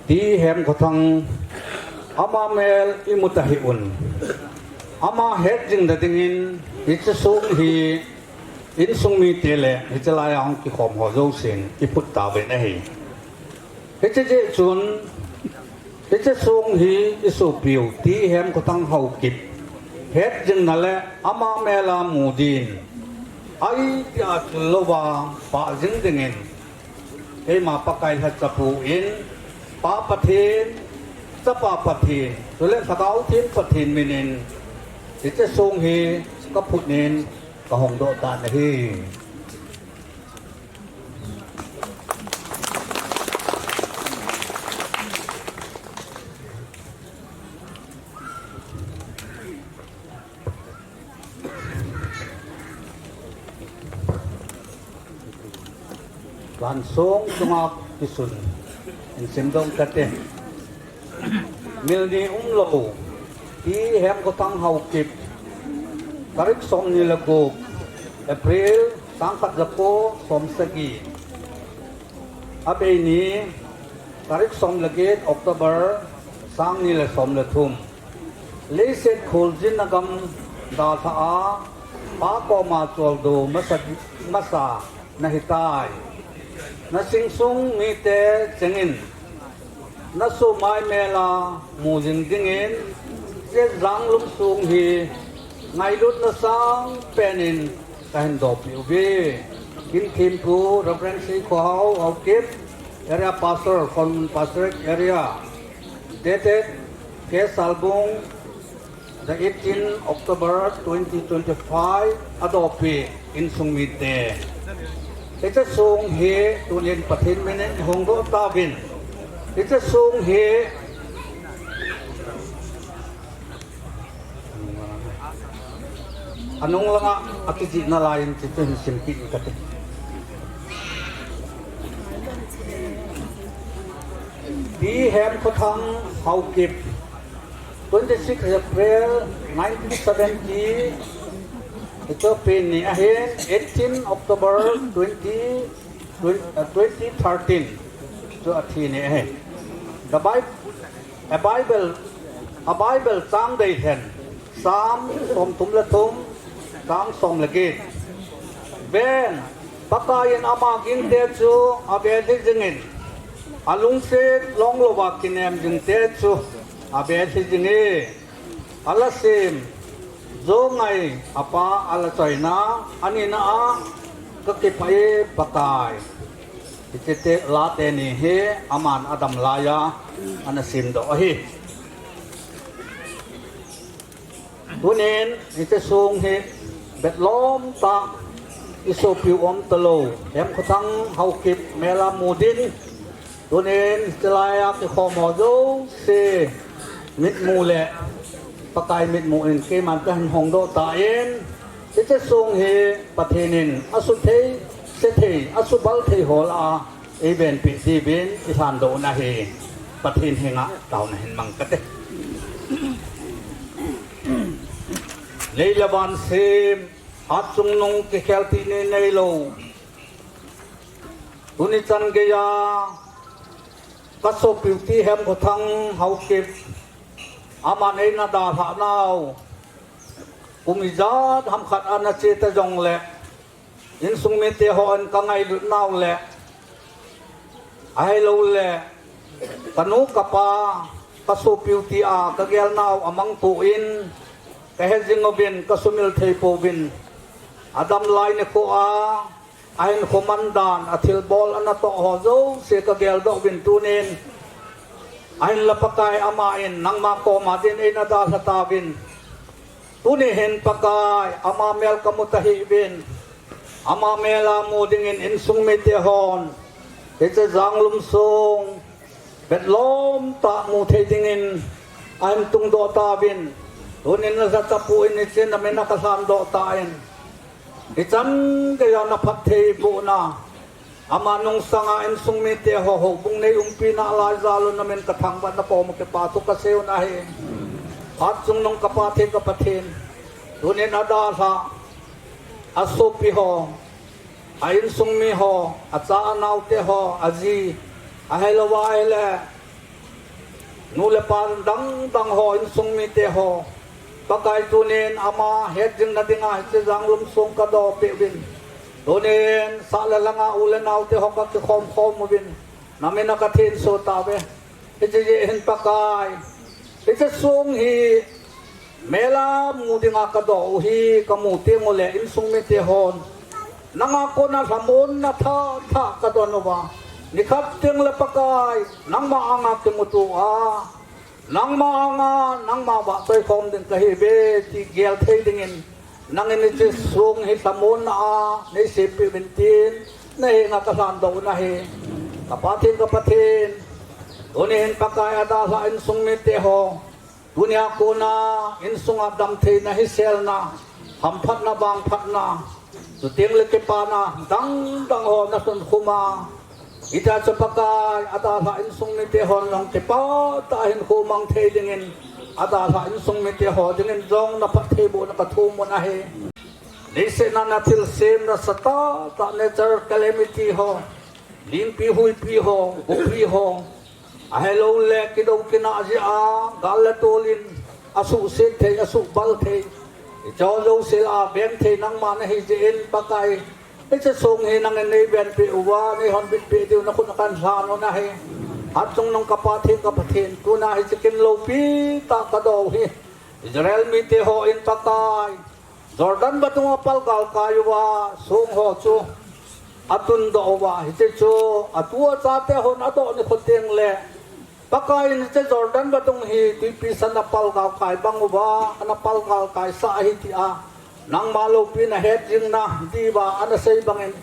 T. Hemkhothang, ama mel imu tahih un, ama hetjingna dingin hiche song hi insung mite le hiche laiya hung kikhom ho jousen iphut tauvin ahi. Hiche jeh chun hiche song hi isopiu T. Hemkhothang Haokip hetjingna le ama mela mu din, a itia chul louva pah jing dingin, keima Pakai lhachapu in, Pa Pathen, Chapa Pathen, chule Lhagao Theng Pathen minin hiche song hi Kaphut nin kahong doh tan ahi. Vansong chunga kisun in simdoh kate. Milni umlou, Pi Hemkhothang Haokip, tarik somni le gup April, sangkhat jako somsagi. Abei ni, tarik som le get October, sangni le som le thum. Leiset kholjin a gam dalha a, Pa koma choldo masa, masa nahitai. Nasingsung mite chengin, nasumai mela mujing dingin, hiche Janglum song hi ngailutna sangpen in kahin dohpeh uve. Kin thempu Reverend Seikhohao Haokip, Area Pastor, Khonmun Pastorate Area. Dated K Salbung, the eighteen October twenty twenty-five, adohpeh insung mite. Hiche song hi tunin Pathen minin hongdoh tauvin. Hiche song hi anung langa akijih nalaiyin hiche hin simpeh kate. Pi Hemkhothang Haokip, twenty-six April nineteen seventy, hiche pen ni ahin, eighteen October twenty, twenty, uh, twenty thirteen, chu athi ni ahi. The Bible, a Bible, a Bible chang deilhen, Psalm somthum le thum, chang som le get. Ven, Pakaiyin ama gingte chu avelhi jingin, alungset longlouva kinem jingte chu avelhi jinge. Ala sem, Jongai apa ala choina, anina a, kakipah e Pakai. Hiche te, la teni hi aman adam laiya ana simdoh ahi. Tunin hiche song hi betlom tah, isopiu umtalou Hemkhothang Haokip mela mudin, tunin hiche laiya kikhom ho jouse mitmu le Pakai mitmu in keiman kahin hongdoh tan, hiche song hi Pathen in asuthei, sethei, asubal thei ho lah a eivenpeh diuvin ilhandoh u ahi. Pathen henga taona hin mang kate. Lei le van sem, hatchungnung kikhel tini neilou, tuni chan geiya kasopiu Pi Hemkhothang Haokip, aman eina dalhah nau, kum ijat ham khat ana che ta jongle, insung mite hon kangailut nau le, ahiloule kanu kapa, kasopiu tia kagel nau amangtoh in, kahe jing uvin, kasumil thei pouvin, adam lai nikho a ahinkho man dan, athilbol anatoh ho jouse kageldoh uvin tunin, ahinla Pakai, aman nangma koma din eina dalha tauvin. Tuni hin Pakai, ama mel kamu tahih uvin, ama mela mu dingin insung mite hon hiche Janglum song betlom tah mu thei dingin ahin tungdoh tauvin. Tunin najah chapu in hiche namin a kalhandoh tan, hichan geiya naphattheibohna, ama nungsanga insung mite ho, houbung nei umpina lai jal u namin kathangvah na koma kipathu kasei u ahi. Hatchungnung kapa thei ka Pathen, tunin adalhah, asopi ho, a insung mi ho, acha anaote ho, aji, ahilouva ahile nu le pa dangdang ho, insung mite ho, Pakai tunin ama hetjingna dinga hiche Janglum song kadohpeh uvin. Tunin sah le lhanga u le naote ho kakikhom khom uvin, namin a kathenso tauve. Hiche jeh hin Pakai, hiche song hi mela mu dinga kadoh u hi kamu tengule insung mite hon nanga kona lhamonna thah thah kadon uva, nikhat tengle Pakai, nangma anga kimuto a, nangma anga, nangma vahchoi khom ding kahiuve ti gel thei dingin, Nangin hiche song hi lhamonna a nei seipeh uvin tin, na henga ka lhandoh u ahi. Ka Pathen, ka Pathen, tuni hin Pakai, adalhah insung mite ho, tunia kona insunga damtheina, hiselna, hamphatna, vangphatna, chuteng le kipana dangdang ho na sunkhum a, hitia chu Pakai, adalhah insung mite hon jong kipah tah a hinkho mang thei dingin, adalhah insung mite ho dingin jong na phattheibohna ka thum u ahi. Leiset a na thilsem nasatah tah, natural calamity ho, lingpi huipi ho, bupi ho, ahilouleh kidou kinah jeh a gal le tol in asuhset thei, asuhbal thei, hicheho jouse lah a veng thei nangma nahi jeh in Pakai, hiche song hi nangin nei venpeh uva, nei honbitpeh diu na khut a kan lhan u ahi. Hatchungnung ka Pathen, ka Pathen, tuna hiche kin loupi tah ka doh u hi Israel mite hon Pakai, Jordan vadung a palgalkai uva song ho chu atundoh uva, hiche chu atu achate hon adoh nikho teng le, Pakai in hiche Jordan vadung hi twipi san a palgalkai bang uva, ana palgalkai sah ahi tia nangma loupina hetjingna diuva ana sei bangin,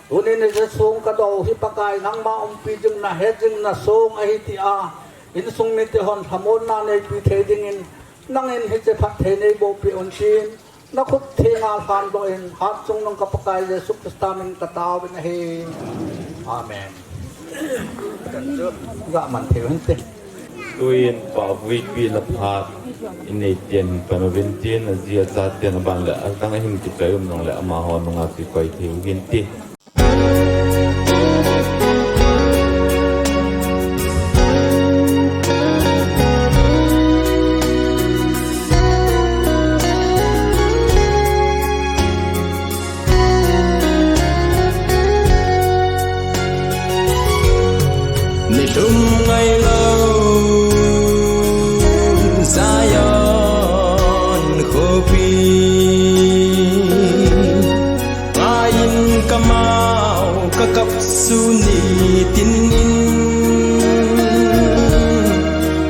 tunin hiche song ka doh u hi Pakai, nangma umpi jingna, hetjingna song ahi tia insung mite hon lhamonna neipe thei dingin, nangin hiche phatthei neiboh peh un tin, na khut thenga lhandoh in, hatchungnung ka Pakai Jesu Christa min ka taovin ahi. Amen. Ga man thei u hinte. Tuin Pa Vuipi na phat in nei tin pan uvin tin, aji achaten aban le adang ahin kichai um jongle amaho nunga kikoi thei u hinte. Nilhum ngailou Zion khopi, ngai in kamau kakapsu nitin in,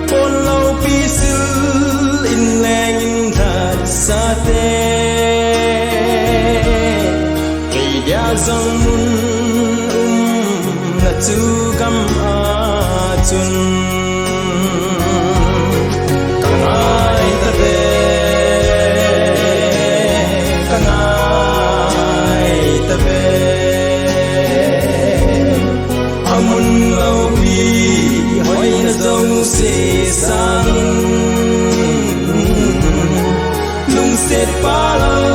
pon loupi sil in leng in lhatsate, kei dia jong mun umna chu gam a chun ka ngai tave, ka ngai tave. Amun loupi hoina jouse sangin, lungset pa Lal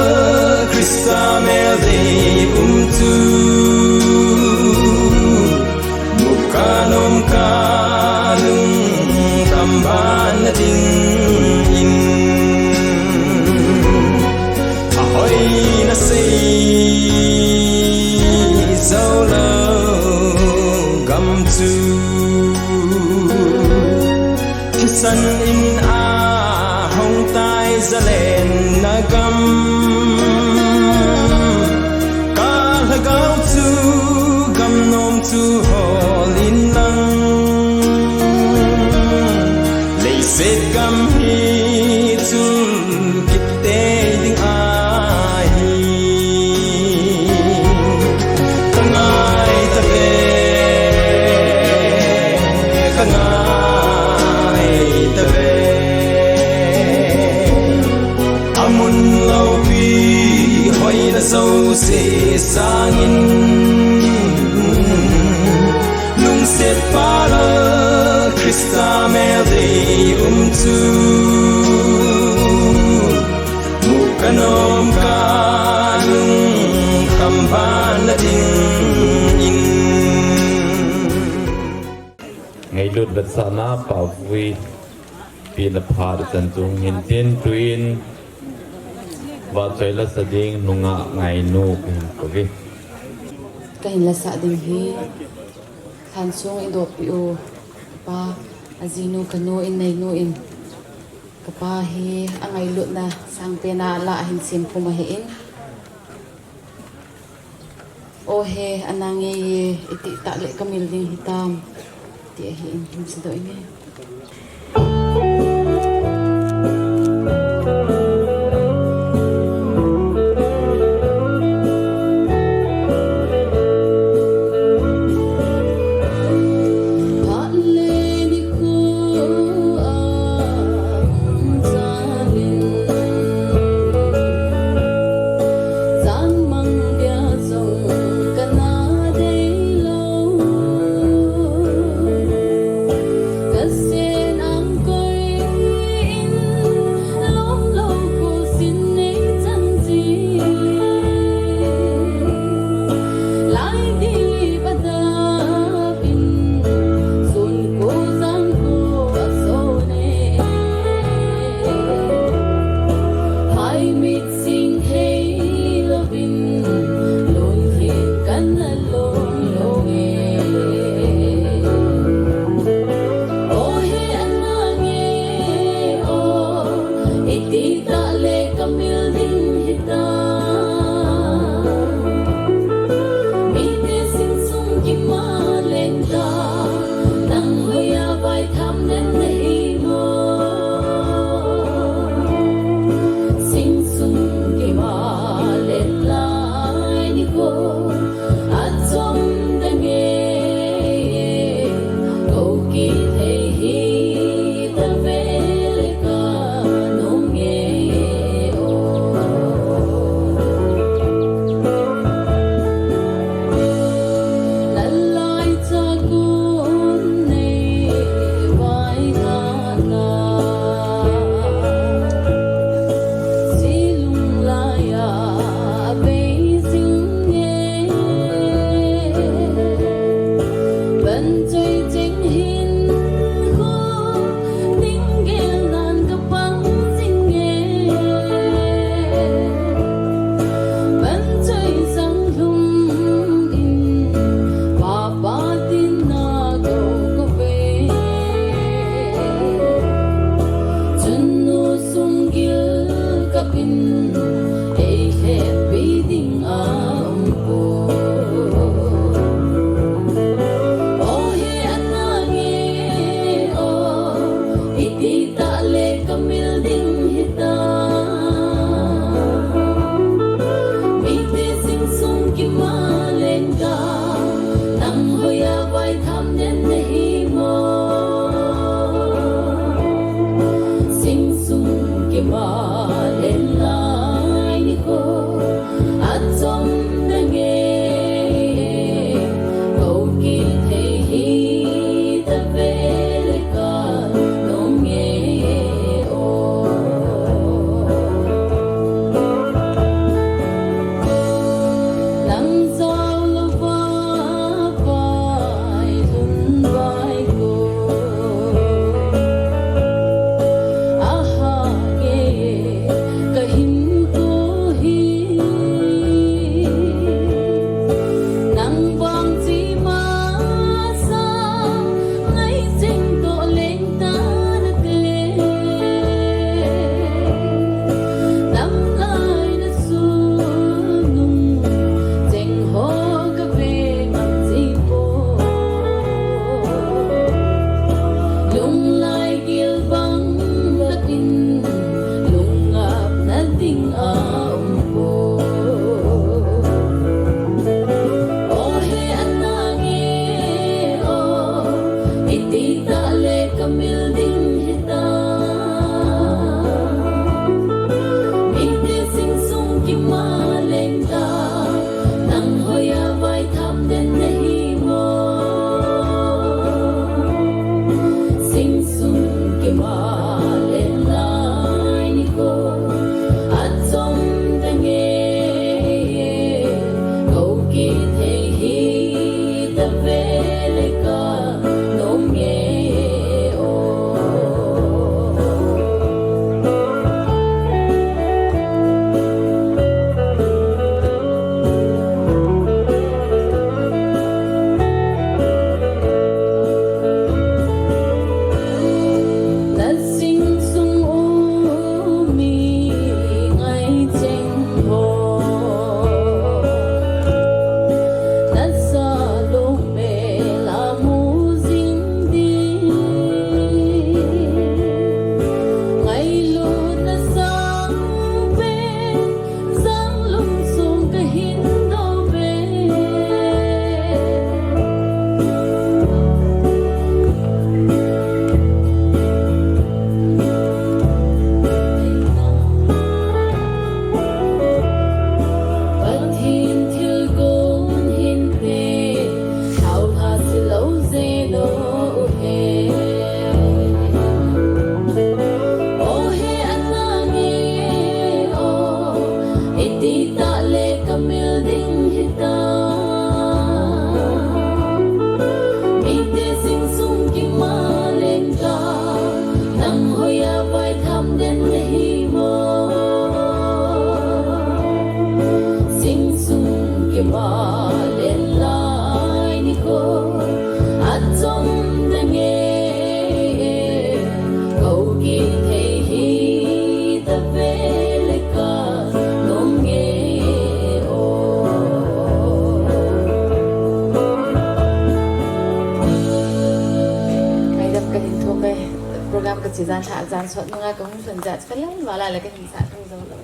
Christa mel dei um chu, mu kanom kalung kamban na dingin, ahoina sei jou lou gam chu, thisan in ahung tai zalenna gam, ka lhagao chu gam nom chu hol in lang, leiset gam hi chun kit tei ding ahi. Ka ngai tave, ka ngai tave. Amun loupi hoina jouse sangin, lungset pa Lal Christa mel dei um chu, mu kanom kalung kamban na dingin. Ngailut vetsahna Pa Vuipi na phat chan chu hung hin tin, tuin vahchoi lasa ding nungah Ngainu kahin kouve. Kahin lasah ding hi, lhansong i dohpeh u, pa, ajinu, kanu, inneinu in, kapa hi angailutna sangpen a alah ahin semkhum ahin. O he, ana ngei e, itih tah le kamil ding hitam, ti ahin, hin sadoh inge. Kachi jan tha jan sot nunga kahung lhun jeh a chu kalel vala le kahin sa thei jou lou.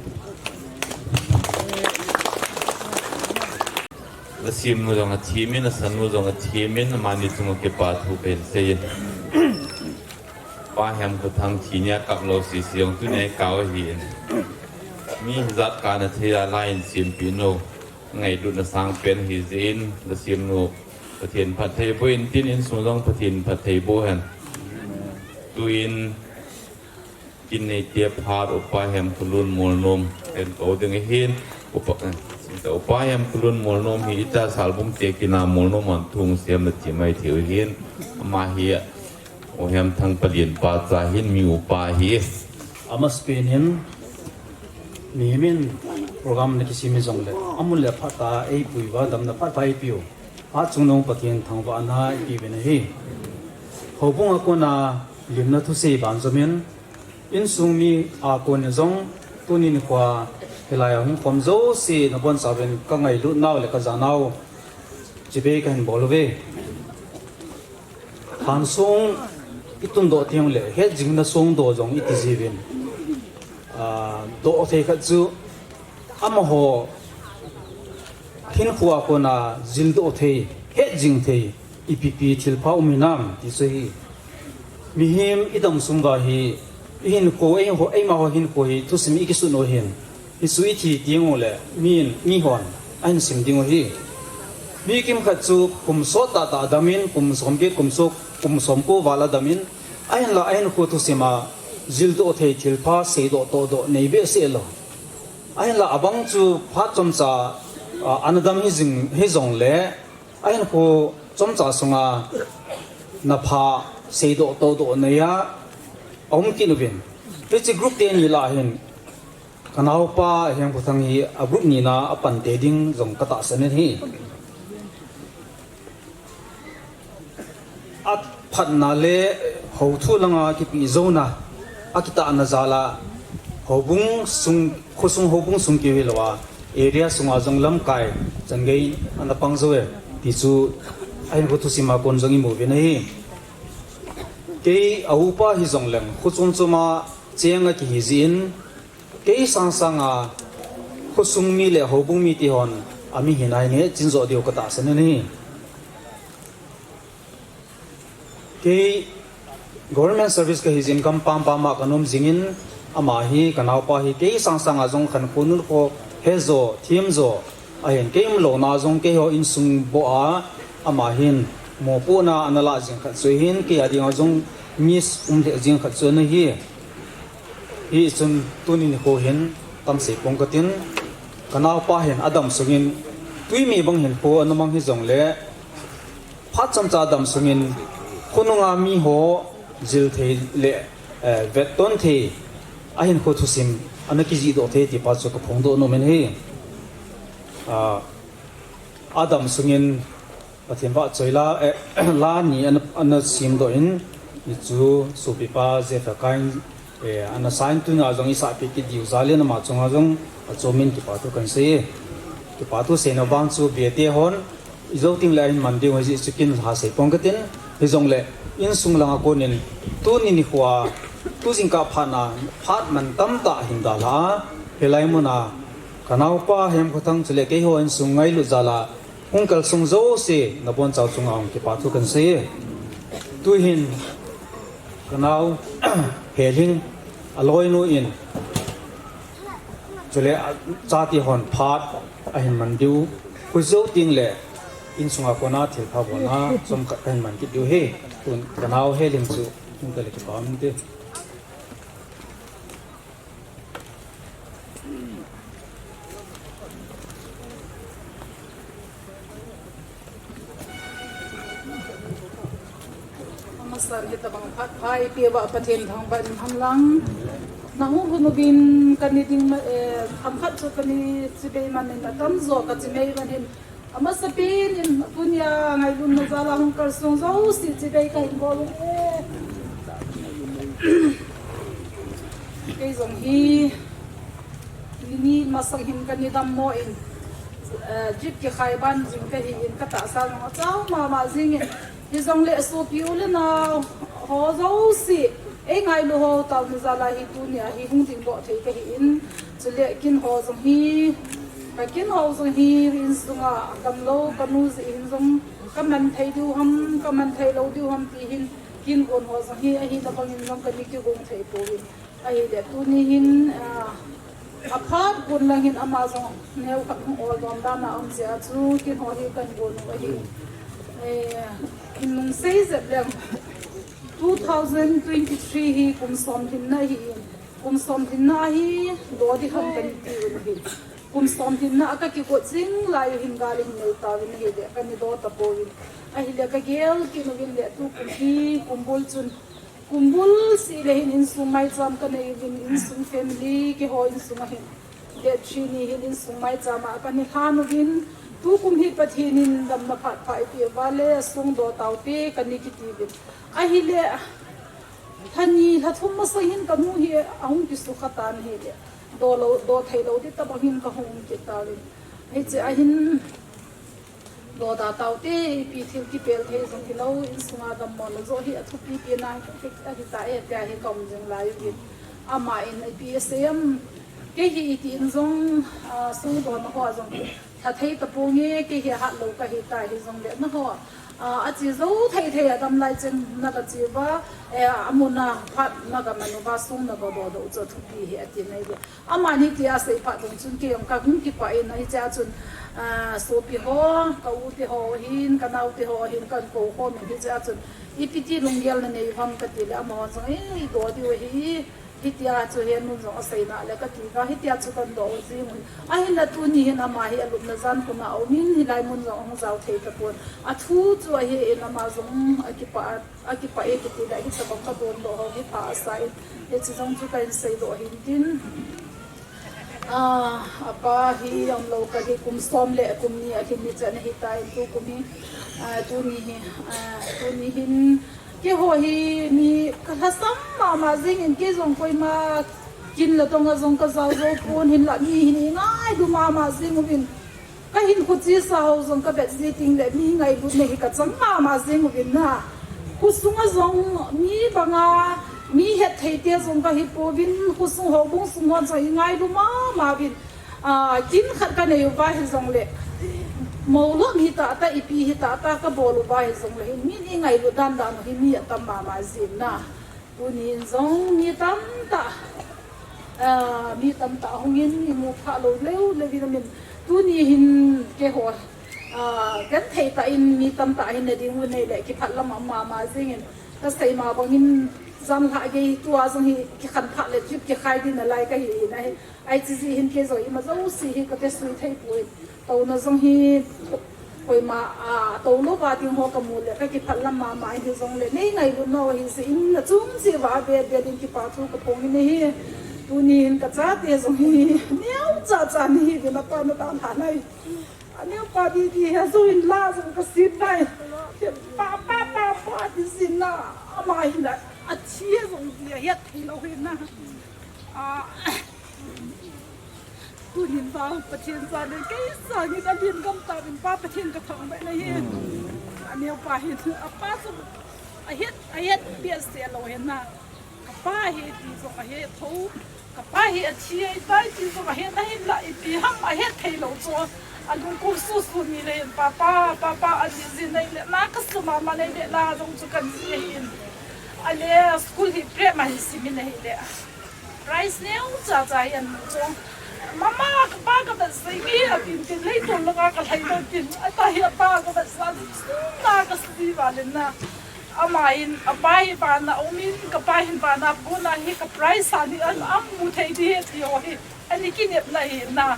Nasemnu jong athem in, nasannu jong athem in, amani chunga kipa thu kahin sei in. Pa Hemkhothang thi nia kap lou sese jong tunia kap ahi in. Mi hijat kana thei a la in sempeh nau. Ngailutna sangpen ahi jeh in, nasemnu Pathen phatthei boh in tin, insung jong Pathen phatthei boh hen. Tuin kin neite phat Upa Hemkholun Molnom kahin kou ding ahin, Upa, eh, Upa Hemkholun Molnom hi ita Salbung te kin a Molnom a thung semna ti mai thei u ahin, ama hi U Hemthang palen pa cha ahin, mi upa ahi. Amasapen in, mihem in program ana kisem jongle, amun le phat a eipui uva, damna phat pha eipeh u, phat chungnung Pathen thangvahna ipeuvin ahi. Houbung a kona limna thusei banjom in, insung mi a kona jong, tuni nikho a hilai a hung khom jouse nabonchauvin kangailut nau le kajanau chibai kahin bol uve. Khansong itundoh teng le, hetjingna songdoh jong iti jiuvin. Ah, doh thei khat chu, amaho hinkho a kona jildoh thei, hetjing thei, ipi pi thilpha um hinam ti chu ahi. Mihem idam sung uva hi, ihinkho, eiho, eimaho hinkho hi thusim ikisut u ahin. Hichu ithi teng ule, min, mihon ahin sim ding u ahi. Mi kimkhat chu kum sot tahtah adam in, kum somget, kum so, kum somko val adam in, ahinla ahinkho thusim a jildoh thei thilpha seidoh tohdoh nei behseh lou. Ahinla abang chu phat chomcha, ah, ana dam hijing, hijongle, ahinkho chomcha sunga napha seidoh tohdoh nei a aum kit uvin. Hiche group teni lah a hin, kanaopa Hemkhothang hi a group nina a pante ding jong katahsan in ahi. Aphatna le houthu langa kipeh jouna, akitahna jal a, houbung sung, khosung houbung sung keu hilou a, area sunga jong lamkai changei ana pang jou e, ti chu ahinkho thusim a kon jong imu uvin ahi. Kei a upa hijongleng, kho chom chom a cheng akihi jeh in, kei sangsang a khosung mi le houbung mite hon amihin ahin hetchin joh diu katahsan in ahi. Kei government service kahi jeh in gampam pam a kanom jing in, ama hi, kanaopa hi kei sangsang a jong khankho nunkho hejo, themjo ahin, kei umlouna jong keiho insung bou a ama hin mopohna ana lah jing khat chu ahin, kei a dinga jong miss um lheh jing khat chu ana hi. Hichun tuni nikho hin tamsei pong katin, kanaopa hin adam sungin, twi mei bang hinkho ana mang hijongle, phat chomcha adam sungin khonunga miho jil thei le, eh, vetton thei, ahinkho thusim ana kijihdoh thei ti pa chu kaphongdoh nom in ahi. Ah, adam sungin Pathen vahchoi la, eh, la ni ana, ana semdoh in, hichu sopipa Jeff Kain, eh, ana sign, tuna jong isahpeh kit diu jal in ama chunga jong achom in kipathu kahin sei e. Kipathu seina vang chu Bete hon ijou tengle ahin man diu ahi jeh chun kin lhasei pong katin, hijongle insung langa konin tuni nikho a, tu jingkah phat na, phat mantamtah ahin dalha a, hilai muna kanaopa Hemkhothang chule keiho insung ngailut jal a hung kalsong jouse nabonchau chunga hung kipathu kahin sei e. Tuhin kanao Helhing aloinu in, chule achate hon phat ahin man diu, kho jou tengle insunga kona thilpha bolna chomkhat kahin man kit diu ahi. Tun kanao Helhing chu hung tale, kipa um inte. Amasan hitabang phat pha eipeh uva Pathen thangvah in umhen lang. Nahung lhun uvin kani ding ma, eh, themkhat chu kani chibai man in, atamjo kachi mai uvin ahin. Amasapen in tunia ngailutna jal a hung kalsong jouse chibai kahin bol uve. Kei jong hi, nini masang hin kani dammo in, eh, jeep kikhai ban jing kahi in, katahsa jong achang mama jing in, hijongle sopi u le nao ho jouse Ei ngailu ho taona jal a hi tunia hi hung dingdoh thei kahi in, chule kin ho jong hi, ka kin ho jong hi insunga damlou kanu jeh hin jong kaman thei diu ham, kaman thei lou diu ham ti hin, kin gon ho jong hi ahina bangin jong kana kigong thei pouvin. Ahile tuni hin, ah, aphat gon lang hin ama jong neokhat hung ol dom dan a um jeh a chu kin ho hi kana gon u ahi. Eh, in nung sei jep leng two thousand twenty-three hi kum som lhinna ahi in, kum som lhinna hi do ding ham kana ti u ahi. Kum som lhinna a kakigot jing lai u hin gal in nei tauvin ahile kana do tapouvin. Ahile kagel kit uvin le tukum hi kumbul chun, kumbul seh le hin insung maicham kanei uvin, insung family keiho insung a hin date three ni hin insung maicham a kana lhan uvin, tukum hi Pathen in damna phat pha eipeh uva le songdoh taute kana kiti uvin. Ahile lha ni lha thum masang hin kanu hi ahung kisukha tan ahile, do lou, do thei lou ding tobang hin kahung kit tauvin. Hiche a hin do da taute, ipi thil kipel thei jong hilou, insunga dammona joh hi athupi pen ahi, ahi tai, tia hi kaum jing lai uvin. Ama in ipi asei em, kei hi iti in jong, ah, songdohna ho jong lha thei taponge, kei hi ahat lou kahi tai, hijongle nangho, ah, ache jou thei thei a dam lai chen nagache uva, eh, amun a phat nagaman uva song nagadoh doh u chu athupi ahi ati nai ve. Aman hitia asei phat dong chun kei jong kahung kipah in, hiche a chun, ah, sopi ho, ka u te ho hin, ka nao te ho hin kana kou khom in, hiche a chun ipi ti lunggel nanei u ham kati le, amaho jong, eh, ido diu ahi, hitia chu henu jong aseina le kati uva, hitia chu kana do jing u ahi. Ahinla tuni hin ama hi alupna jan khun a aum in, hilai mun jong ahung jao thei tapon. Athu chu ahe in ama jong akipah, akipah e kiti le, hitobang kadondoh ho hi pha asa in, hiche jong chu kahin seidoh ahin tin. Ah, apa hi umlou kahi kum som le kum ni alhin ni chan ahitan tukum hi, ah, tuni hi, ah, tuni hin keiho hi mi kalhasam mama jing in, kei jong koima kin le tong a jong kajao jou pon, hinla mi hin ingailu mama jing uvin. Kahin khochesa ho jong kavet ji teng le mi ngailutna hi kachang mama jing uvin na. Khosunga jong mi banga mi hetthei te jong kahi pouvin, khosung houbung sung ho jong ingailu mama uvin. Ah, kin khat kanei uva hijongle, moulom hitah tah, ipi hitah tah kabol uva hijongle hin, mi ingailut dan dan u hi mi atam mama jin na. Tuni in jong mi tamtah, ah, mi tamtah hung in imu phah lou leu leu vin amin. Tuni hin keiho, ah, genthei tah in mi tamtah hin nading u nei le kiphat lam a um mama jing in, kasei ma bang in janlhah gei tua jong hi kikhen phah le trip kikhai ding nalai kahi in ahi. Hiche jeh hin kei jong ima jouse hi kakisui thei poi. Touna jong hi koima, ah, tou louva ding ho kamu le kakiphat lam mama in, hijongle nei ngailut nau ahi jeh in nachung cheh uva avel vel in kipa thu kaphong in ahi. Tuni hin kachate jong hi neocha cha nahi uvin, apa nadalhah nai. Aneopa didi hi ajou in la jong kasim nai. Pa, pa, pa, pa, ti jin na. Ama hin athi jong ti ahet thei lou hin na. Ah, tunin pa Pathen sangin kei sangin alhin gam tauvin, Pa Pathen kathangvah nahi. Aneopa hin, apa jong ahet, ahet behseh lou hin na. Kapa hi ti jong ahet tho. Kapa hi athi ahitai ti jong ahet, ahinla ipi ham ahet thei lou chu. Alungkul susu ni le hin, Papa, Papa, ani jin nai le, na kasuma ma nai le, la jong chu kana ji ahin. Ale school hi prep ma hi simin ahile. Prize neocha cha hi amu chu. Mama, kapa kavetsah e, atin tin, leiset langa kalhai lou tin. Ata hi apa kavetsah e, na kasui val in na. Ama in, apa hi vana umin, kapa hin vana pon ahi, ka prize ani amu thei ding ahi ti ho hi. Ana kinepna ahi na.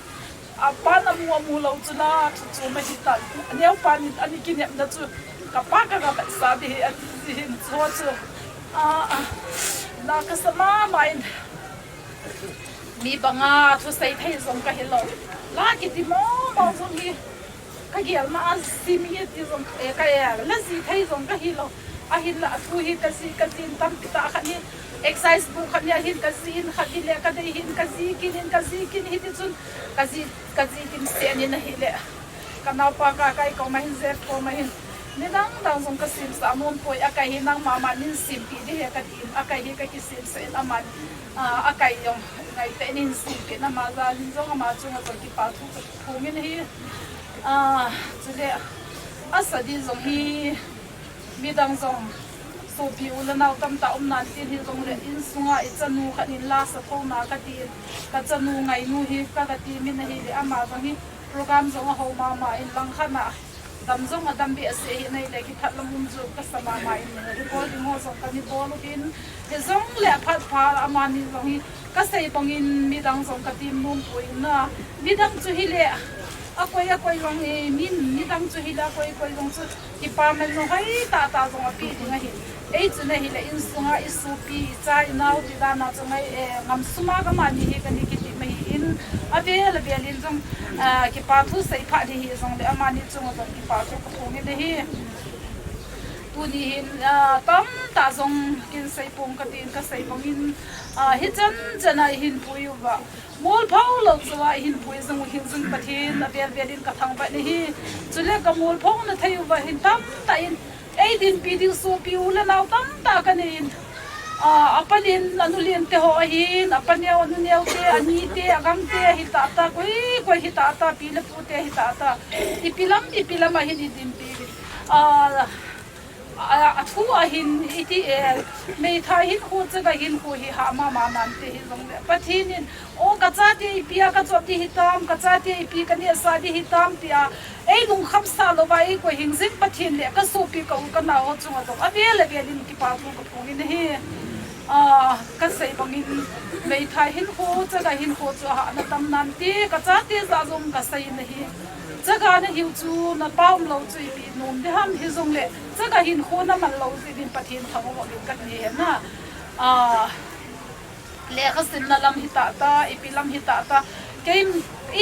Apan amu, amu lou chu la, chu chu ma hi tan. Aneopa in ana kinepna chu, kapa ka kavetsah e, ati ji hin chu chu. Ah, ah. Na kasa mama in. Mi banga thusei thei jong kahi lou. La kiti momo jong hi. Kagel ma a jing mi ti jong, eh, ka, eh, la ji thei jong kahi lou. Ahinla athu hi kaji, kaji in tampi tah khat ni. Exercise bu khat ni ahin kaji in khat ni le kadei hin kaji kin in kaji kin hiti chun kaji, kaji kin seh ni ahile. Kanaopa ka kai koma hin Jeff koma hin. Nidang dang jong ka simsah nom poi, a kai hi nangma ma nin simpi di he ka tin, a kai hi ka kisimsah in aman, ah, a kai jong ngai te nin simpi na ma jal in jong ama chunga jong kipa thu ka phung in ahi. Ah, chule a sa di jong hi midang jong sopi u le nau tamtah um nan tin hi jong le insunga i chanu khat in la sa tho na ka tin, ka chanu ngainu hi ka ka ti min ahi le ama jong hi program jong a ho mama in lang khat na dam jong a dam behseh hi nei le kithat lam um chu ka sa mama in recording ho jong ka ni bol u hin hi jong le a phat pha amani jong hi ka sei bangin midang jong ka tim nom poi na midang chu hi le a koi a koi jong e min midang chu hi le a koi koi jong chu kipa man jong hoi tah tah jong a pi ding ahi. Ei chu na hi le insunga i supi i cha i nau ti dan a chu ngai e ngam suma ka mani hi ka ni kiti mai in a vel a vel in jong ah, kipa thu sei pha di hi jong le amani chunga jong kipa thu ka phung in ahi. Tuni hin ah, tamtah jong kin sei pong ka tin ka sei bangin ah, hi chan chan a i hin pui uva. Mol phau lo chu a i hin pui jong u hin jong Pathen a vel vel in ka thangvah in ahi. Chule ka mol phau na thei uva hin tamtah in ei dinpi ding sopi u le nau tamtah ka nei in. Ah, a pa lien, a nu lien te ho ahin, a pa neo, a nu neo te, a ni te, a gang te, ahi tah tah, koi, koi hi tah tah, pi le pu te hi tah tah. Ipi lam, ipi lam ahin i dinpi. Ah, a, a thu ahin iti e, meithai hinkho, chaga hinkho hi ha mama nante hi jong le. Pathen in, o ka chate ipi a ka chop di hitam, ka chate ipi ka nehsah di hitam tia, ei lungkham sah louva, ei koi hing jing Pathen le ka sopi ka u ka nao ho chunga jong, a vel a vel in kipa thu ka phung in ahi. Ah, ka sei bangin, meithai hinkho, chaga hinkho chu a hahna tam nante, ka chate jah jong ka sei in ahi. Chaga na hiu chu na pa um lou chu ipi nom di ham hi jong le, chaga hinkho na man lou jeh in Pathen thangvah in ka ti ahi na. Ah, lekha simna lam hi tah tah, ipi lam hi tah tah. Kei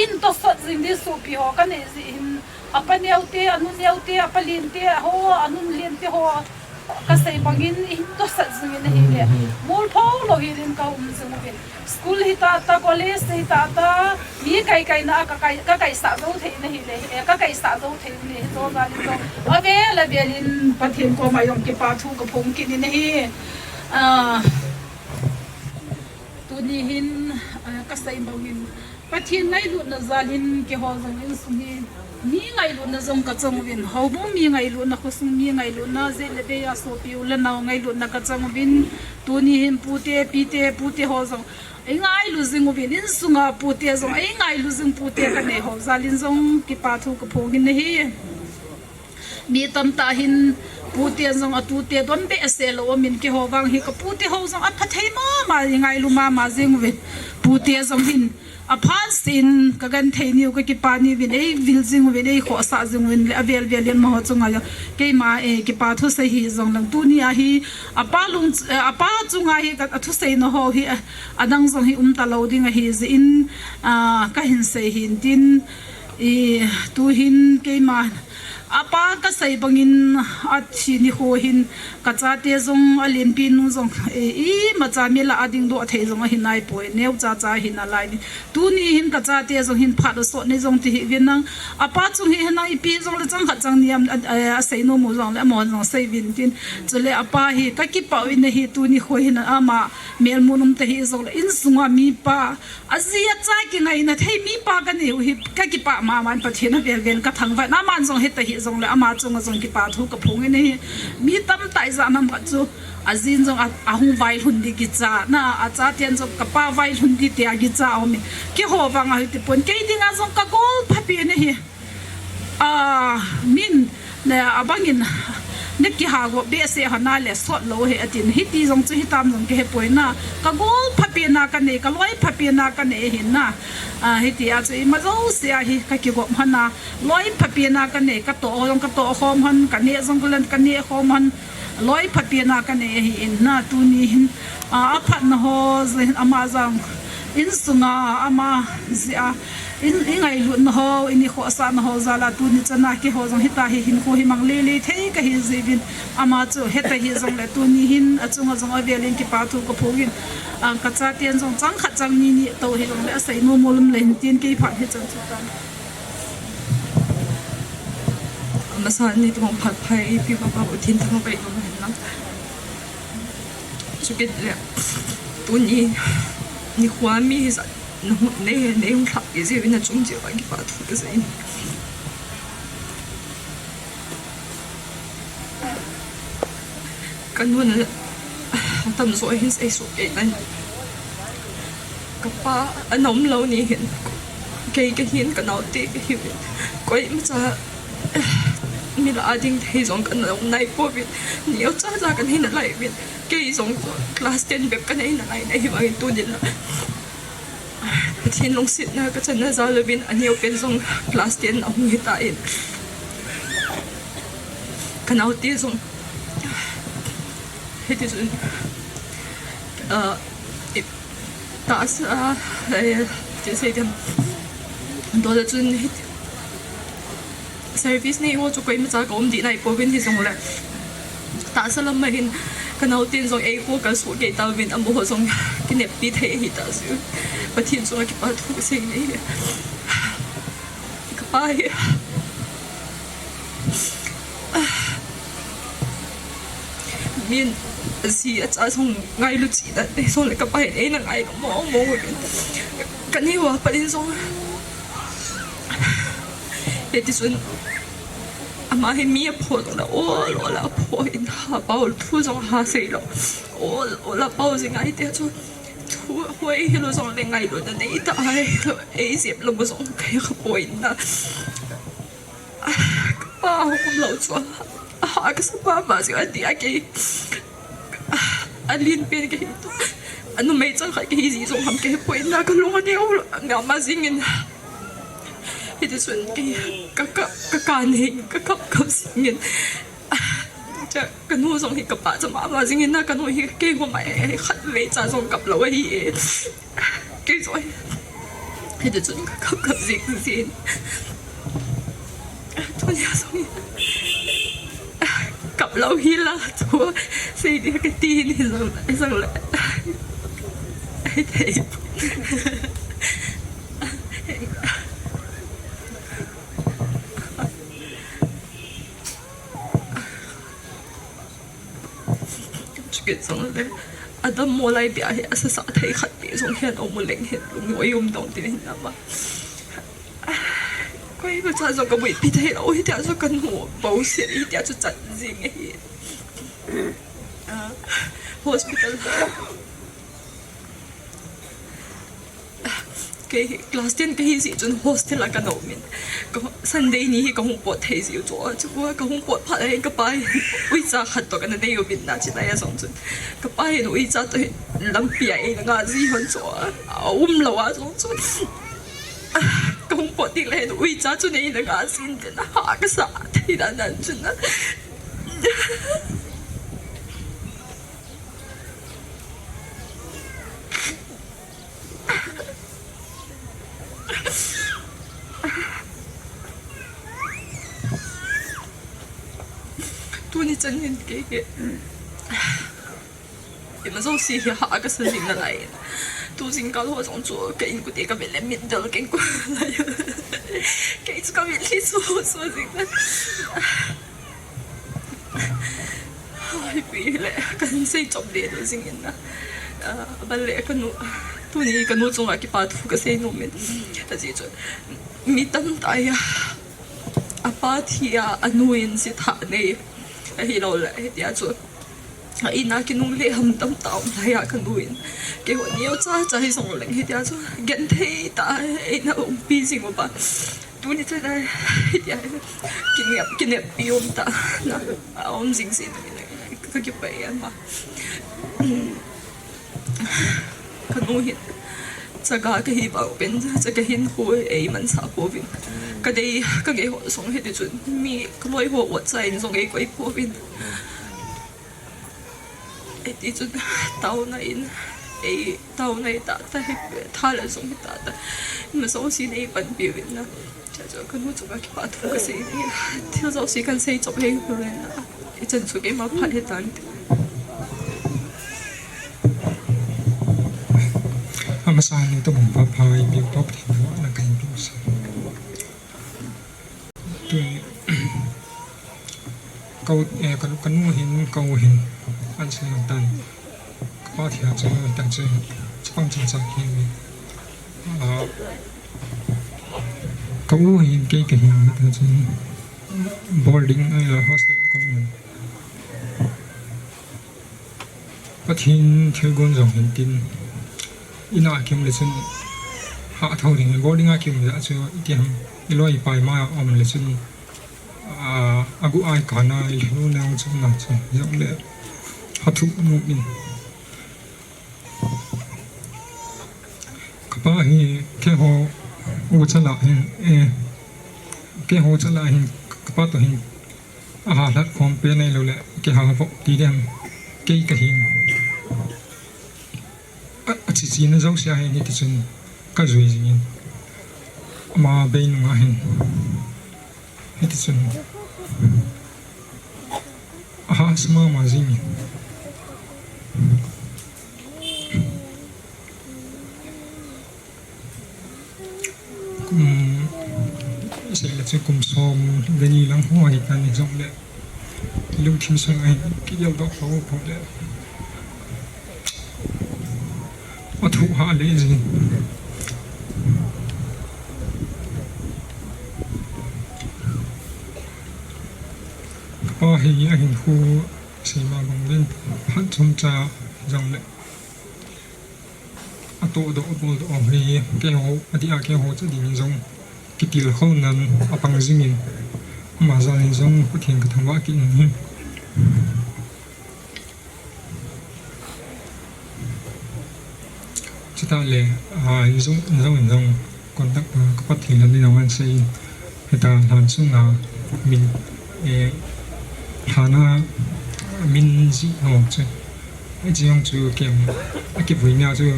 in tosot jing di sopi ho ka nei jeh hin, a pa neo te, a nu neo te, a pa lien te ho, a nu lien te ho, ka sei bangin i hin tosot jing in ahi le. Mol phau lou hi din ka um jing uvin. School hi tah tah, college hi tah tah, mi kai kai na ka kai, ka kai sah jou thei na hi le, eh, ka kai sah jou thei ni hi jo ga ni jo. A vel a vel in Pathen koma jong kipa thu ka phung kit in ahi. Ah, tuni hin, ah, ka sei bangin Pathen ngailutna jal in keiho jong insung hi mi ngailutna jong ka chang uvin, houbung mi ngailutna, khosung mi ngailutna, jeh le bei a sopi u le nau ngailutna ka chang uvin, tuni hin pute, pite, pute ho jong ei ngailu jing uvin, insunga pute jong ei ngailu jing pute ka nei ho jal in jong kipa thu ka phung in ahi. Mi tamtah hin pute jong atute don behseh lou um in keiho vang hi ka pute ho jong a pha thei mama i ngailu mama jing uvin. Pute jong hin a phan sin ka gen thei niu ka kipa ni uvin ei vil jing uvin ei khohsah jing uvin le a vel vel in amaho chunga jong keima e kipa thu sei hi jong lang tuni a hi a pa lung, eh, a pa chunga hi ka, a thu sei na ho hi, eh, adang jong hi um ta lou ding ahi jeh in, ah, ka hin sei hin tin, i, tu hin keima a pa ka sei bangin a thi ni ho hin ka chate jong a lenpi nu jong, eh, imacha mi lah a ding doh thei jong ahi nai poi, neo cha cha ahi nalai ni. Tuni hin ka chate jong hin phat u sot ni jong ti hi vin nang. A pa chung hi nang ipi jong le chang khat chang ni am, a, a, a sei nom u jong le amahon jong sei vin tin. Chule a pa hi ka kipah u in ahi tuni ho hin ama mel mun um ta hi jong le insunga mi pa a ji a cha kingaina thei mi pa ka nei u hi ka kipah mama in Pathen a vel vel ka thangvah in aman jong hita hi jong le ama chunga jong kipa thu ka phung in ahi. Mi tamtah ijat nam khat chu a jin jong a, a hung vailhun di kicha na, a chaten jong ka pa vailhun di tia kicha a um in. Keiho vang a hiti pon, kei dinga jong ka gol phapen ahi. Ah, min, na, abangin, na kiha go behseh hana le sot lou he atin. Hiti jong chu hitam jong kihe poi na. Ka gol phapen a ka nei, ka loi phapen a ka nei ahin na. Ah, hiti a chu ima jouse a hi ka kigop hana. Loi phapen a ka nei, ka toh jong ka toh khom hon, ka neh jong ka len ka neh khom hon. Loi phapen a ka nei ahi in na tuni hin, a, a phatna ho jeh hin ama jong insunga ama jeh a in, i ngailutna ho, i ni khohsahna ho jal a tuni chan a keiho jong hita hi hinkho hi mang lele thei ka hi jeh uvin ama chu hita hi jong le tuni hin a chunga jong a vel in kipa thu ka phung in, a, ka chaten jong chang khat chang ni ni to hi jong le a sei nom u lum le hin tin kei phat hi chan chu tan. Masa ni tumong phat phai pi papa u thin thang pai no hen lang. Chukit le tuni nikho mi hi sa nei nei hung thak pi jeh in achung jeh a kipathu kasei. Ka nu na atam jo hin sei so kei nan. Ka pa ana um lou ni hin. Kei kahin ka naote kahiuvin. Koimacha mi lah a ding thei jong kana um nai pouvin. Neocha cha kana hi nalai uvin. Kei jong class ten bep kana hi nalai na hi vangin tuni la Pathen lungsetna kachanna jal uvin aneopen jong class ten ahung hitan. Ka naote jong hiti chun, ah, i, tahsa, ah, eh, ti sei diam. Toh le chun hiti service nei ho chu koimacha ka um dih nai pouvin hijongle. Tahsa lam a hin ka naoten jong eiho kalsuh kei tauvin amaho jong kineppi thei ahi tah jeh un. Pathen chunga kipathu kasei nei. Ka pa hi. Min aji acha jong ngailu cheh dan te jongle ka pa hin eina ngailu mong mong uvin. Ka neo a pat in jong. Hiti chun ama hi mi aphoh jongle ol ol a aphoh in ha pao thu jong ha sei lou. Ol ol a pao jing ahi tia chu. Thu hoi hilou jongle ngailutna nei tah ahi lou. Ei jep lou jong kahe kha poi na. Ka pa hung um lou chu. Aha, kasa mama jing ahi tia kei. Alen pen kahi toh. Anumei chang khat kahi ji jong ham kahe poi na kalung aneo mama jing in. Hiti chun kei ka, ka, ka kan hing, ka kap kap jing in. Cha, ka nu jong hi ka pa cha mama jing in na ka nu hi kei ho mai khatvei cha jong kap lou ahi e. Kei jong hi. Hiti chun ka kap kap jing jing. Tunia jong hi. Kap lou hi la chu. Sei dia ka ti ni jong, jong le. Ai thei. Chukit jong le. Adam mo lai bia hi asasa thei khat pi jong hian um u leng hin lung oi um dong tin hin ama. Koimacha jong ka buipi thei lou hitia chu ka nu bo sia hitia chu chat jing ahi. Ah, hospital. Kei hi class ten kahi jeh chun hostel a kana um in. Ka Sunday ni hi ka hung pot thei jiu chu. Chu ka hung pot phat a hin ka pa hin uicha khat toh kana nei uvin na chi lai a jong chun. Ka pa hin uicha toh hi lampi a eina nga ji hon chu. A um lou a jong chun. Ka hung pot ding le hin uicha chu nei na nga jin tin ha ka sa thei dan dan chun na. Tuni chan hin kei hi. Ima jouse hi ha ka sa jing nalai. Tu jingkal ho jong chu ka inkote ka vet le mit del keng ko lai. Kei chu ka mit hi su su jing na. Hai pi le kan sei chom le do jing in na. Ah, bal le ka nu, tuni ka nu chunga kipathu ka sei nom in. Ajeh chu mi tamtah hi a, apa thi a, anu in sitha nei. Ahilou le, hitia chu. A ina kinungle ham tamtah um lai a ka nu in. Keiho neocha cha hi jong leng hitia chu. Genthei tah a eina umpi jing uva. Tuni chan a hitia kinep, kineppi um tah na. A um jing jing ka kipah e ama. Ka nu hin chaga kahi vang pen, cha kahin khu eimansah pouvin. Ka dei, ka ngei ho jong hiti chun mi ka loi ho ot cha in jong eikoi pouvin. Hiti chun taona in, ei taona in tah tah hi, tha le jong hi tah tah. Ima jouse in eipanpi uvin na. Cha chu ka nu chunga kipathu ka sei ni. Thil jouse kan sei chom hei uvin na. Ichan chu keima phat hitan. Amasa ni tumong phat phai pi pop thei na ka in tu sa. Tui. Ka, eh, ka, ka nu hin, ka u hin, an sei tan. Ka pa thi a chu, tan chu, chapang chang chang hin. Ah, ka u hin, kei ka hin, tan chu, boarding, eh, hostel a ka um. Pathen thilgon jong hin tin, in a kium le chun, ha thou ding, boarding a kium le chu, i ti ham, i loi pai ma um le chun, a, a gu ai kana, i lu nang chu na chu, jong le, ha thu nu in. Ka pa hi, keiho, u chala hin, eh, keiho chala hin, ka pa to hin, a ha lhat khom pe nei lo le, kei ha vo ti dem, kei ka hin. A, a chi chi na zo sia hin, hiti chun, ka zui jing in. Ama bei nunga hin. Hiti chun. A ha sma ma jing in. Kum, sei le chu kum som le ni lang ho hi ta ni jong le. Lungthim sung a hin ki gel doh pau pau le. A thu ha le jing. Ka pa hi a hin khu sei ma bang len phat chomcha jong le. A toh doh, a bol doh hi, keiho, a dia keiho cha ding jong, kitilkhou nan, a pang jing in, ama jal in jong, Pathen ka thangvah kit in hi. Chutah le, a, in jong, in jong, in jong, contact, a, ka pa thei lam ni nang an sei, hita lhan sunga, min, eh, lhan a, min ji ho chu. Hiche jong chu kem, a kivui na chu,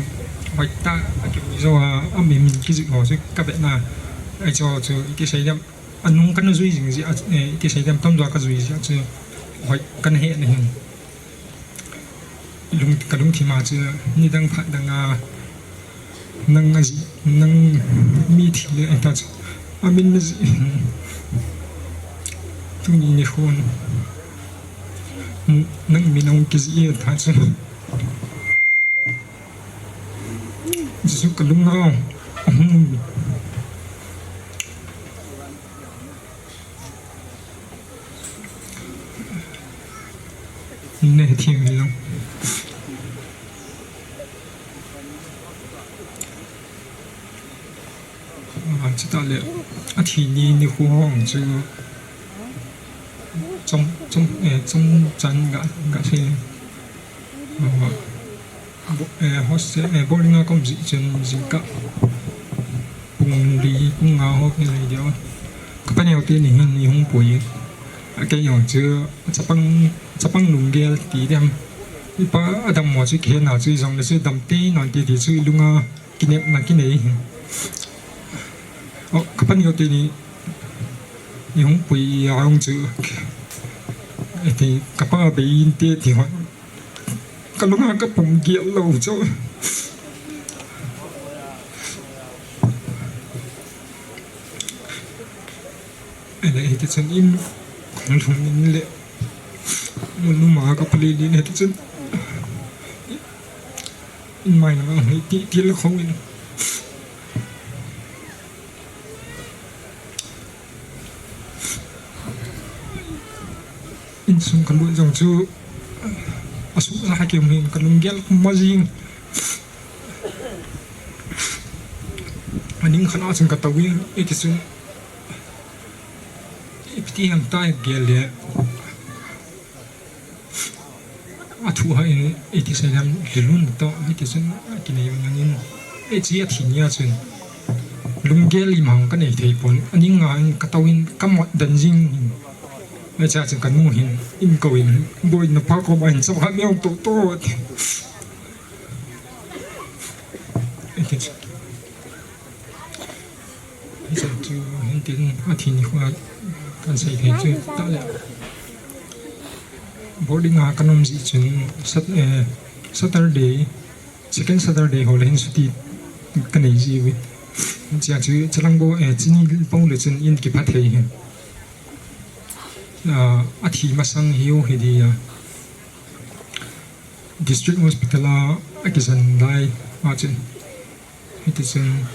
hoitah, a kivui jo a, a min, min kijih ho chu ka vet na. Hiche ho chu, i kisei dem, a nung kana jui jing jeh a, eh, i kisei dem, tamjo ka jui jeh a chu, hoi, kana he na hin. Lung, ka lungthim a chu, nidang phat dang a, Nang a ji, nang mi thi le a ta chu. A min na ji. Tuni nikhon. Nang min a hung kiji a ta chu. Jesu ka lung a. Ne thi mi lo. A, chutah le, a thi ni, nikho hung chu, chom, chom, eh, chomchan ga, ga sei le. A, bo-, eh, hostel, eh, boarding a ka um jeh chun, jingkah, pung li, pung nga ho ki lai dia. Ka paneo teni hin, i hung pui. A kei jong chu, chapang, chapang lunggel ti diam. I pa a dammo chu, kihe na chu, i jong le chu, dam tei non ti ti chu, i lunga, Kinepna kinei hi. O, ka paneo teni, i hung pui a hung chu. Eti, ka pa bei inte ti ho. Ka lunga ka pum gial lo chu. Ele hiti chun in, kong lhung in le. Mun numa ka pali lin hiti chun. In mai na ngai ti, ti le khong in. Insung ka lut jong chu, a suk a ha keu hin ka lunggel ma jing. A ning khat a chun ka tou in, iti chun, iti ham ta gel le. A thu ha in, iti sei lam lilun to, iti chun, a kinei nang in, e chi a thi nia chun. Lunggel i mang ka nei thei pon, a ning nga in ka tou in, ka mot dan jing in. Ai cha chun ka nu hin, in ko in, boi na pa ko ba in, chau ha miau to to. Ai ti chu. Ai cha chu, hin tin, a thi ni kho, kan sei thei chu, ta le. Boarding a kan um ji chun, Sat-, eh, Saturday, second Saturday ho le hin chuti ka nei ji uve. Chia chu chalang bo, eh, chini pong le chun in kipha thei hi. Ah, athi masang hiu hi dia. District Hospital a akisan lai a chun. Hiti chun,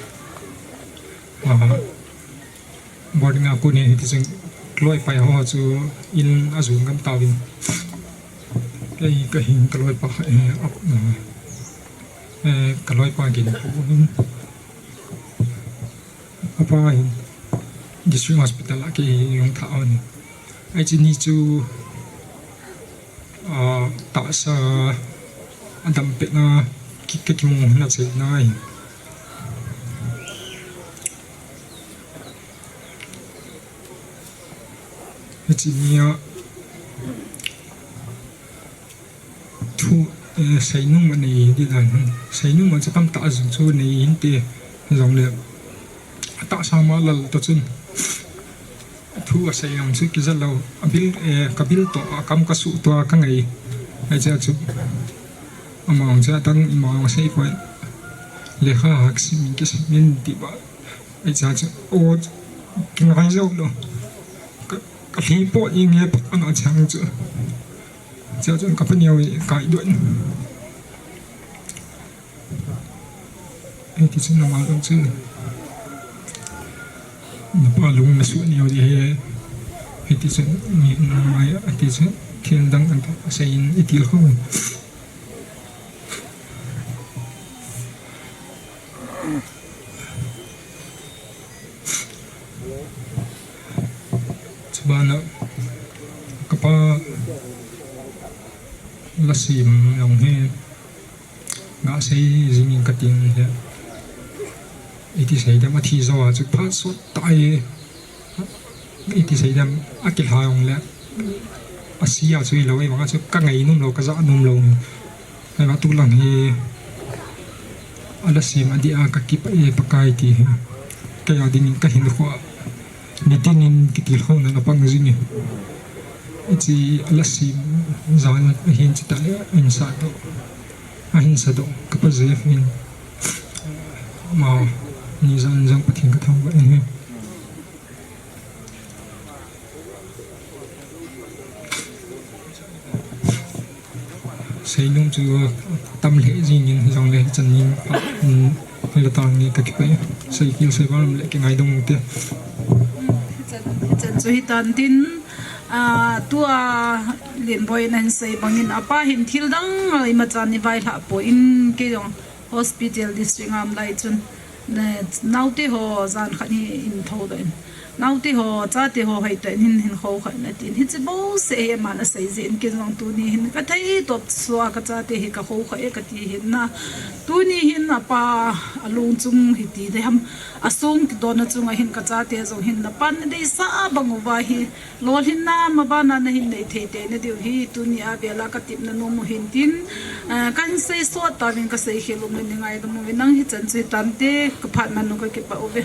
ah, boarding a kon in hiti chun, kaloi pa ho chu in a jun gam tauvin. Kei kahin kaloi pa, eh, ap-, eh, eh, kaloi pa kin pu hin. Apa hin District Hospital a kei hung tha ahi. Ai chi ni chu, ah, tahsa a dam pet na ki, ki, kimu na che na ahi. Hichi ni a thu, eh, seinung anei di dan hin. Seinung a chapang ta jing chu nei hin te jong le. Tahsa ma lal to chun. Thu asei jong chu kija lou. Abil, eh, kabil to, akam kasu to a kangai. Ai cha chu. Amang cha tang imang sei koi. Lekha hak sim kisim in ti ba. Ai cha chu. O, kingai jou lou. Ka, ka hli po i nge pa ana chang chu. Cha chu ka pa niau i kai don. Hiti chun nangma lung chu. Napa lung na su niau di he. Hiti chun ni nangma ya, hiti chun thil dang an ta sei in i til khom. Chubana kapa la sim jong hi. Nga sei jing in ka ting hi. Iti sei dem athi jo a chu phat sot tai. Iti sei dem akilha jong le. Asi a chu ilou, ei vang a chu ka ngai nom lou, ka ja nom lou. Ei vang tu lang hi. Ala sim a dia ka kipah e Pakai ti hi. Kei a ding in ka hin khua. Nitin in kitil khou na na pang jing e. Ichi ala sim jan ahin chi ta le in sa do. Ahin sa do ka pa Jeff in. Ma ni jan jang Pathen ka thangvah in he. Seinung chu tam lheh jing in jong le chan in, um, la tang ni ka kipah e. Sei kil sei bang le kingai dong te. Chan, chan chu hi tan tin, a, tua Lenboi in ahin sei bang in apa hin thil dang, a, imacha ni vaihlah poi in kei jong hospital district ngam lai chun. Ne, naute ho jan khat hi in tho doh in. Naute ho, chate ho hoi ta in hin, hin khou khat na tin. Hichi bouseh hi aman asei jeh in ken jong tuni hin ka thei top sua ka chate hi ka khou khat e ka ti hin na. Tuni hin apa alung chung hi ti de ham. Asung kidon na chung a hin ka chate jong hin na pan na deisah bang uva hi. Lolhinna mabana na hin nei thei te na diu hi, tuni a vela ka tipna nom u hin tin, eh, kan sei sot tauvin ka sei khel um le ni ngaidam uve, nang hi chan chu hi tante, ka phat man u ka kipah uve.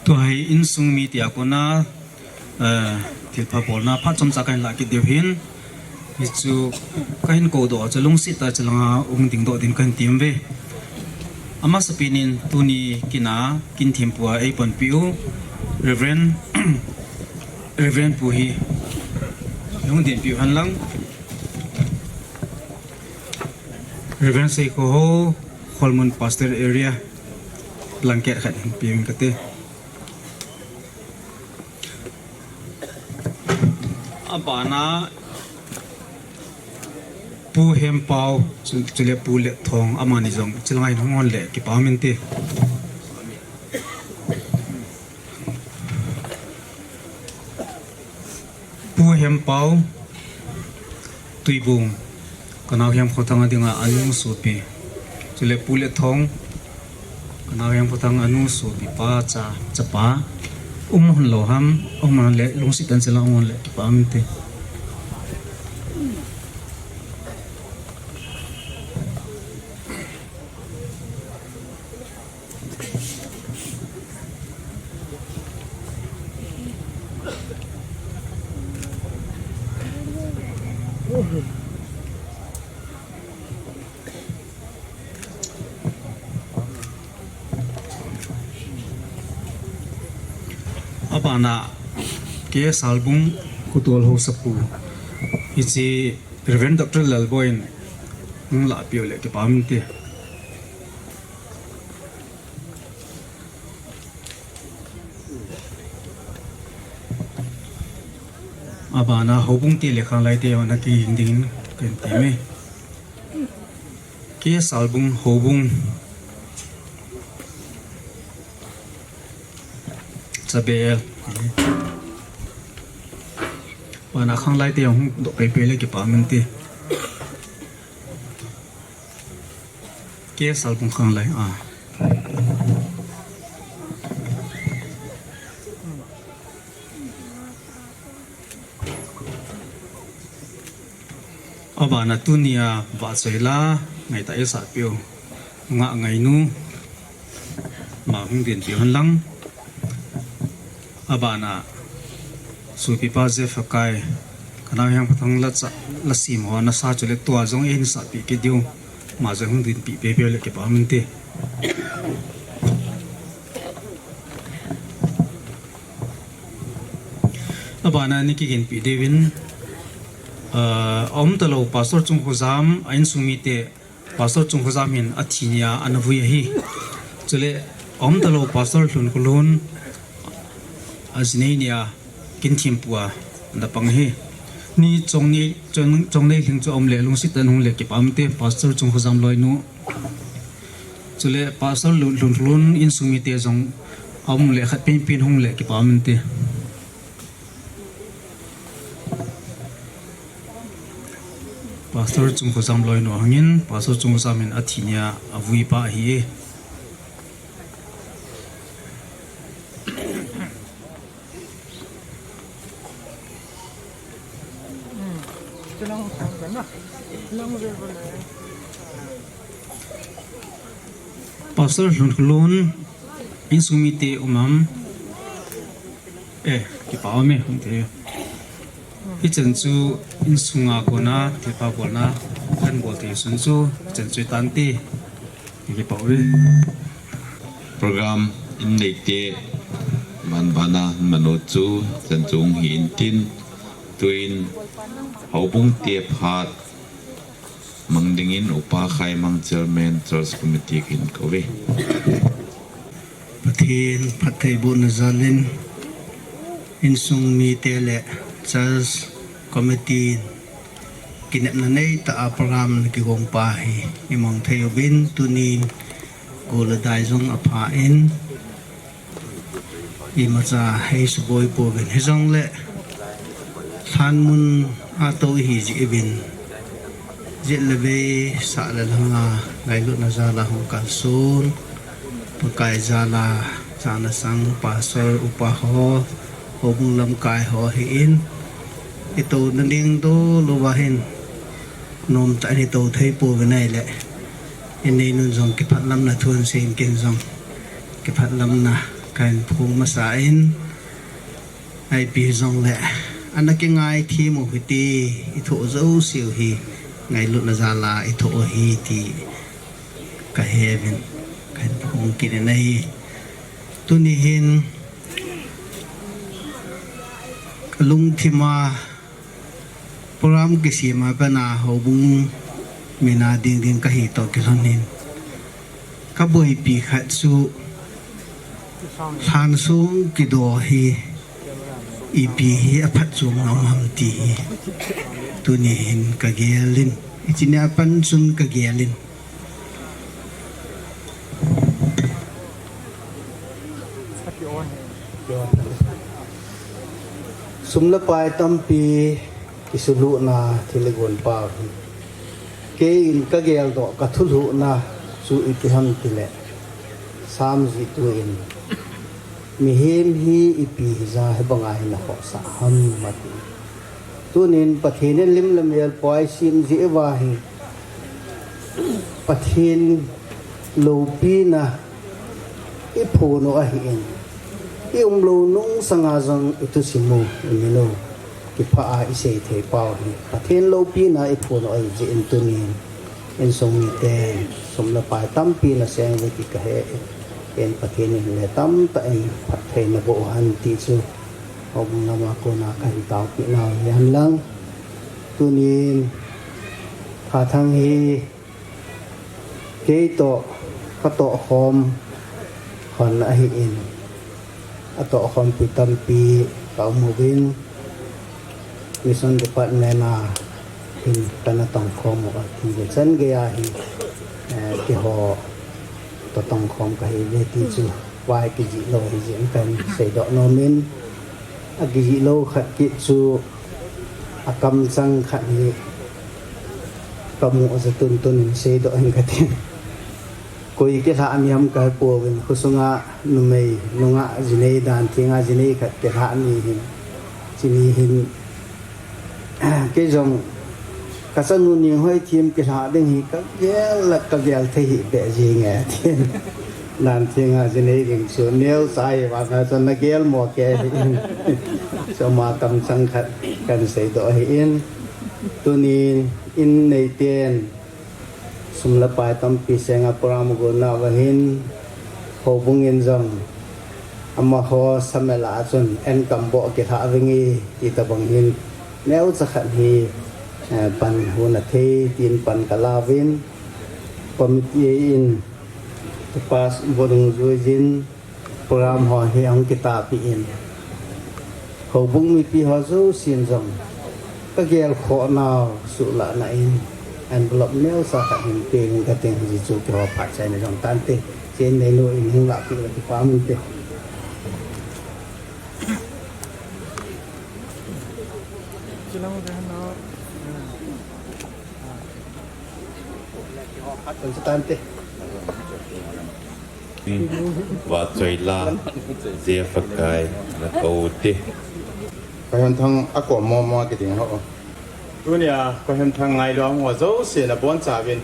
Tua hi insung mi tia kona, eh, thilpha bolna phat chomcha kan la kit diu hin. Hichu kahin kou doh a chu lungset a chu langa hung ding doh din kahin tem uve. Amasapen in tuni kin a kin thempu a eipanpi u Reverend, Reverend Pu hi hung dinpi u hen lang. Reverend Seikho ho, Kholmun Pastor Area, blanket khat hin pe uvin kate. Abana Pu Hempau, chu, chule Pu Letthong, amani jong, chilanga hin hung hon le, kipah um inte. Pu Hempau, Tuibung, ka nau Hempau thang a dinga anu sopi. Chule Pu Letthong, ka nau Hempau thang anu sopi pa cha, chapa. Um hon lou ham, um hon le, lungset a chila um hon le, kipah um inte. Abana K Salbung Khutol Haosapu. Hiche Reverend Doctor Lalboi in hung lahpeh u le kipa um inte. Abana houbung te le khanglai te hon ana kihing dingin kahin temme. K Salbung houbung. Chabel. Abana khanglai te hung doh pei pei le kipa um inte. K Salbung khanglai a. Abana tunia vahchoi la ngaitah eisahpeh u Nunga Ngainu, ama hung dinpeh un lang. Abana sopipa Jeffa Kai, Kanao Hiang Pathang la cha, la sem ho ana sa chule tua jong eihin sahpeh kit diu, ama jong hung dinpeh pei pei le kipa um inte. Abana nei kiginpeh diuvin, ah, aum talou Pastor Chungkhojam, a insung mite, Pastor Chungkhojam hin athi nia ana vui ahi. Chule aum talou Pastor Lhunkholun, ajinei nia kin thempu a ana pang ahi. Ni Chongnei, Chong, Chongnei Lhing chu aum le lungset tah in hung le kipa um inte, Pastor Chungkhojam loinu. Chule Pastor Lhun, Lhunkholun insung mite jong aum le khat pen pen hung le kipa um inte. Pastor Chungkhojam loinu hangin, Pastor Chungkhojam hin athi nia avui pa ahi e. Pastor Lhunkholun, insung mite um am? Eh, kipa um e, um te. Hichan chu insunga kona thilpha bolna kahin bol thei sun chu hichan chu hitante. Kipa uve. Program in neite, man bana manu chu chan chung hi intin, tuin houbung te phat mang dingin Upa Khaimang Chairman Church Committee kin kouve. Pathen phattheibohna jalin, insung mite le Church Committee kinepna neitah a program kigong pa hi imang thei uvin, tunin gol le dai jong apha in, imacha hei suboi pouvin, hijongle lhan mun a tou ihi jeh uvin, jet le vei sah le lhanga ngailutna jala hung kalson, Pakai jala, chana sang, pastor, upa ho, houbung lamkai ho hi in, itouna ding dol uva hin, nomtah in itou thei pouvin ahile, inei nun jong kiphatlamna thu ahin seiyin, ken jong kiphatlamna kahin phong masa in, ipi hijongle, ana kingaithem u hite, ithoh jouseu hi ngailutna jala ithoh u ahi ti kahe uvin, kahin phong kit in ahi. Tuni hin kalungthim a program kisem a pat a houbung min a ding ding kahi toh kilhon in, kaboipi khat chu lhansong kido hi ipi hi aphatchomna um ham ti hi tuni hin kagel in, hiche nia pat chun kagel in. Sum le pai tampi kisuluhna thil igon pau hi, keiin kageldoh kathulhuhna chu ipi ham tile, Sam jihtu in, mihem hi ipi hija hibanga hi nakhohsah ham ati. Tunin Pathen in lim le mel poi sem jeh uva hi, Pathen loupina iphon u ahin, iumlou nungsanga jong ithusim u, imin u kipah a isei thei pau hi Pathen loupina iphon u ahi jeh in, tunin insung miten sum le pai tampi naseng uve ti kahe in, Pathen in le tamtah in phatthei naboh u hen ti chu Houbung lama kona kahin taopeh nau hihen lang. Tunin Thathang hi keitoh katoh khom hon ahin, atoh khompi tampi kaum uvin, Mission Department a hin kana tong khom uva, ti le chan geiya hi, eh, keiho toh tong khom kahiuve ti chu vai kijih lou hijeh in kahin seidoh nomin, akijih lou khat kit chu akamchang khat hi kamu a ja tuntun in seidoh hing katin. Koi kilhah ni ham kahe pouvin, khosunga numei nungah jinei dan thenga jinei khat kilhah ni hin. Chuni hin, kei jong kachanu Ninghoi thim kilhah ding hi kagel la kagel thei hih beh jenge tin. Dan thenga jinei ding chu neocha hi vang a chun nagel mo kei hi in. Chu ama kamchang khat kahin seidoh ahin. Tunin in neiten sum le pai tampi senga program gon nauva hin, houbung in jong amaho samela a chun enkam boh kilhah vinge ti tobang hin, neocha khat hi, eh, pan hon athei tin pan kalauvin, committee in kipa bol dungjuiyin, program ho hi ahung kitahpeh in, houbung mipi ho jousen jong kagel khoh nau suhlahna in envelope neocha khat hin pe uvin kating, hiche chu keiho phatchaina jong tante. Chen neinu in hung lahpeh le kipa um inte. Tante. Vahchoila, Jeh Pakai, nakou te. Kohemthang akom momo a kiding ho. Tunia Kohemthang ngailu ho jousen abonchauvin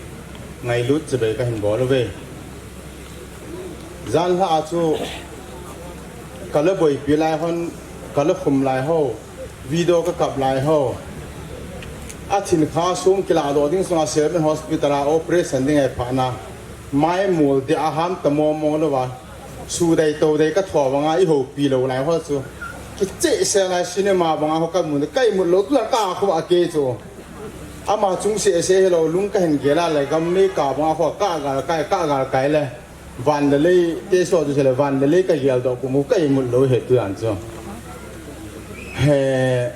ngailut chibai kahin bol uve. Janhi a chu kala boipi lai hon, kala khum lai ho, video kakap lai ho, athinkha song kilahdoh ding sunga Seven Hospital a operation ding ahiphat na, maimol dia aham ta momo louva, sudei toudei katho vanga ihoupi lou lai ho chu, kichehsel lai cinema banga ho kamu, kaimut lou tu la kakhu a kei chu. Ama chung sehseh hilou, lung kahin gel a le, gam America banga ho kagalkai, kagalkai le, van le lei, teso chu sele, van le lei kageldoh kum u kaimut lou hi tujan chu. He,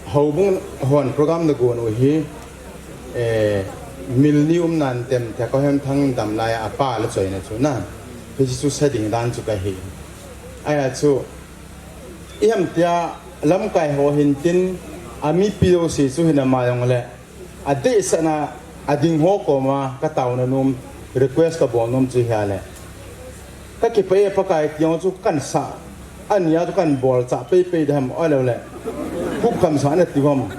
houbung hon program nagon u hi, eh, mil ni umnan temte Kohemthang damlai a apa la choina chu na, hiche chu sa ding dan chu kahi. Ahia chu, iham tia lamkai ho hintin, amipi jouse chu hinama jongle, adeisahna ading ho koma kataona nom, request kabol nom chu hia le, kakipah e Pakai ti jong chu kansah, ania chu kabolchah peipei ding ham, ahiloule khup khamsah nati ham,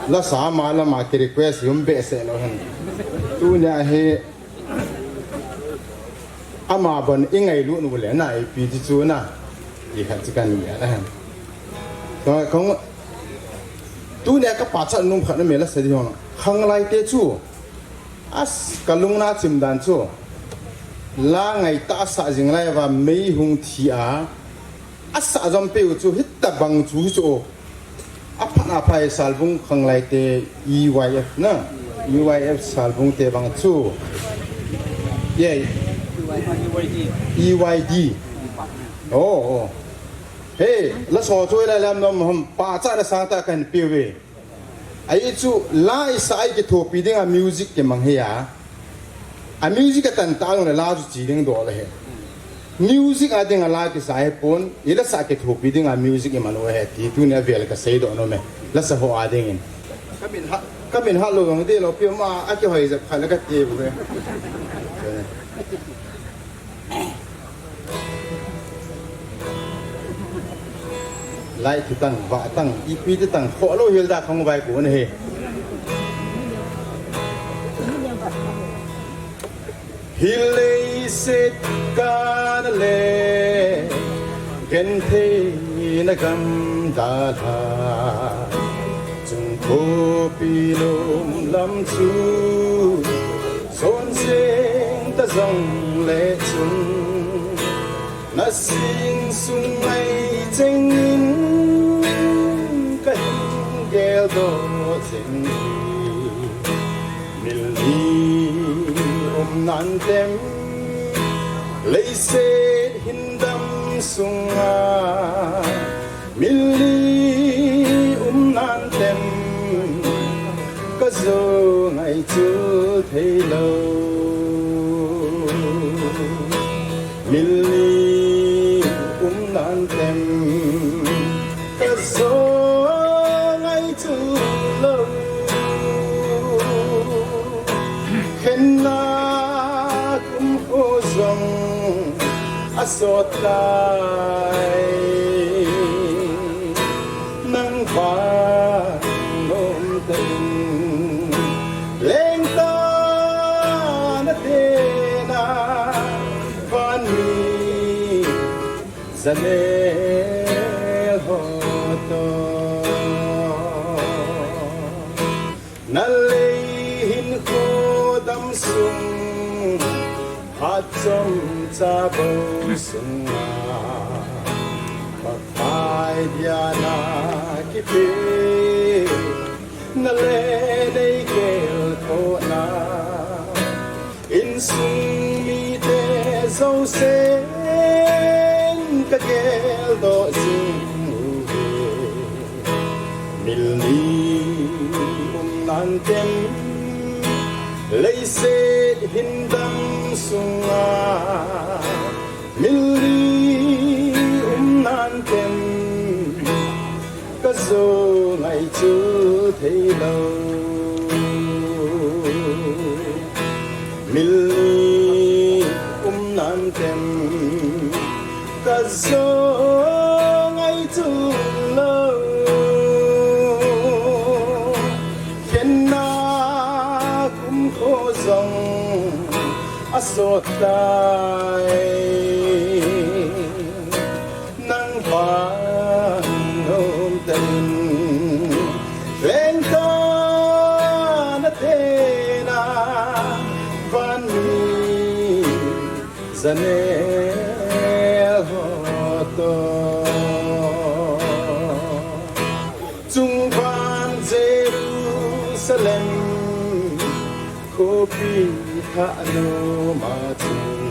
lasa ama lama kirequest hi um behseh lou hen. Tunia hi ama bon ingailut u le na, ipi ti chu na, ti khat chu kahin gel ahi. Tunia kapachat nom khat na me lasa ding hon, khanglaite chu, as, kalungna chim dan chu, la ngaitah a sah jing lai uva mei hung thi a, asah jom peh u chu hitobang chu hichu, aphat apha hi Salbung khanglaite, E Y F na, E Y F Salbung te bang chu, E Y D. Oh, oh. He, lasa chu ilai lam nom ham, pachat le sangtah kahin peuve. Ahi chu la isah a ikithopi dinga music kimang hi a, a music atan tah jongle la chu che ding doh le he. Music a dinga la kisah hipon, ilasa kithopi dinga music imang u he ti tunia vel kaseidoh nom e, lasa ho a dingin. Kamin hat, kamin hat lou jong dih lou pi ma, akihoi jep khat le kati bu he. Lai ti tang, vah tang, ipi ti tang, khoh lou hel da khang vai ko na he. Hileiset kana le, gentheina gam dalha, chungthopi lom lam chu, son jeng ta jongle chun, na Sing sung ngai cheng in ka hin geldoh jing hi. Mil ni um nan tem, leiset hin dam sunga mil ni um nan tem, ka jou ngai chu thei lou. Mil ni um nan tem, ka jou ngai chu lou. Khenna kum kho jong a sot lai. Nang vang nom tah in lengtah na tena van mi janel ho toh. Na lei hinkho dam sung, phat chomcha bou sunga, Pakai dia na kipe, na le nei geldohna. Insung mite jousen ka geldoh jing uve. Mil ni um nan tem, leiset hin dam sunga. Mil ni um nan tem, ka jou ngai chu thei lou. Mil ni um nan tem, ka jou ngai chu lou. Khenna kum kho jong a sot lai. Nang vang nom tah in lengtah na tena van mi janel ho toh. Chungvan Jerusalem khopi thah noma chun,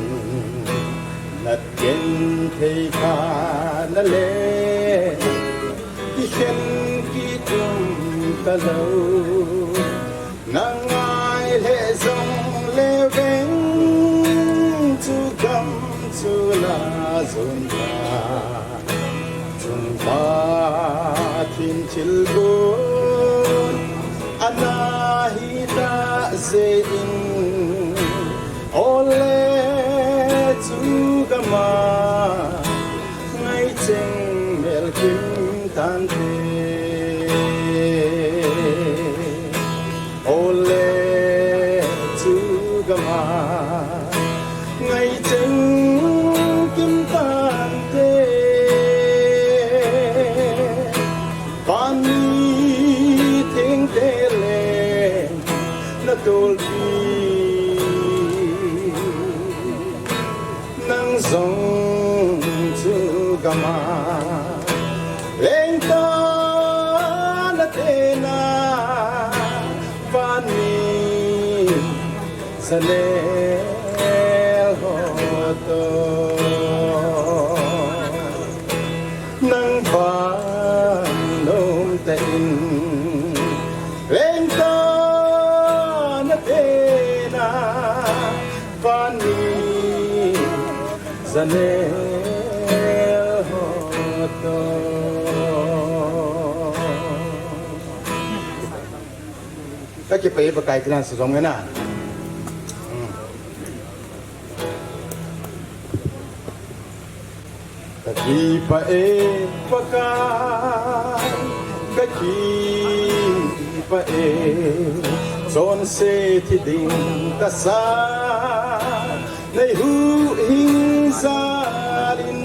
na genthei kha na le, i khen kit um talou. Na ngai lheh jongle veng chu gam chu la jon ta. Chungpa thim thilgon ana hi tah jeh in, ole chu gam a ngai cheng mel kim tante. Ole chu gam a ngai cheng kim tante. Van mi thengte le na tolpi, nang jong chu gam a lengtah na tena van mi janel ho toh. Nang vang nom tah in lengtah na tena van mi janel ho toh. Ka kipah e Pakai, kilan sa jong e na. Hmm. Ka kipah e Pakai, ka kipah e. Chonse thi ding tahsa nei huhhing jal in,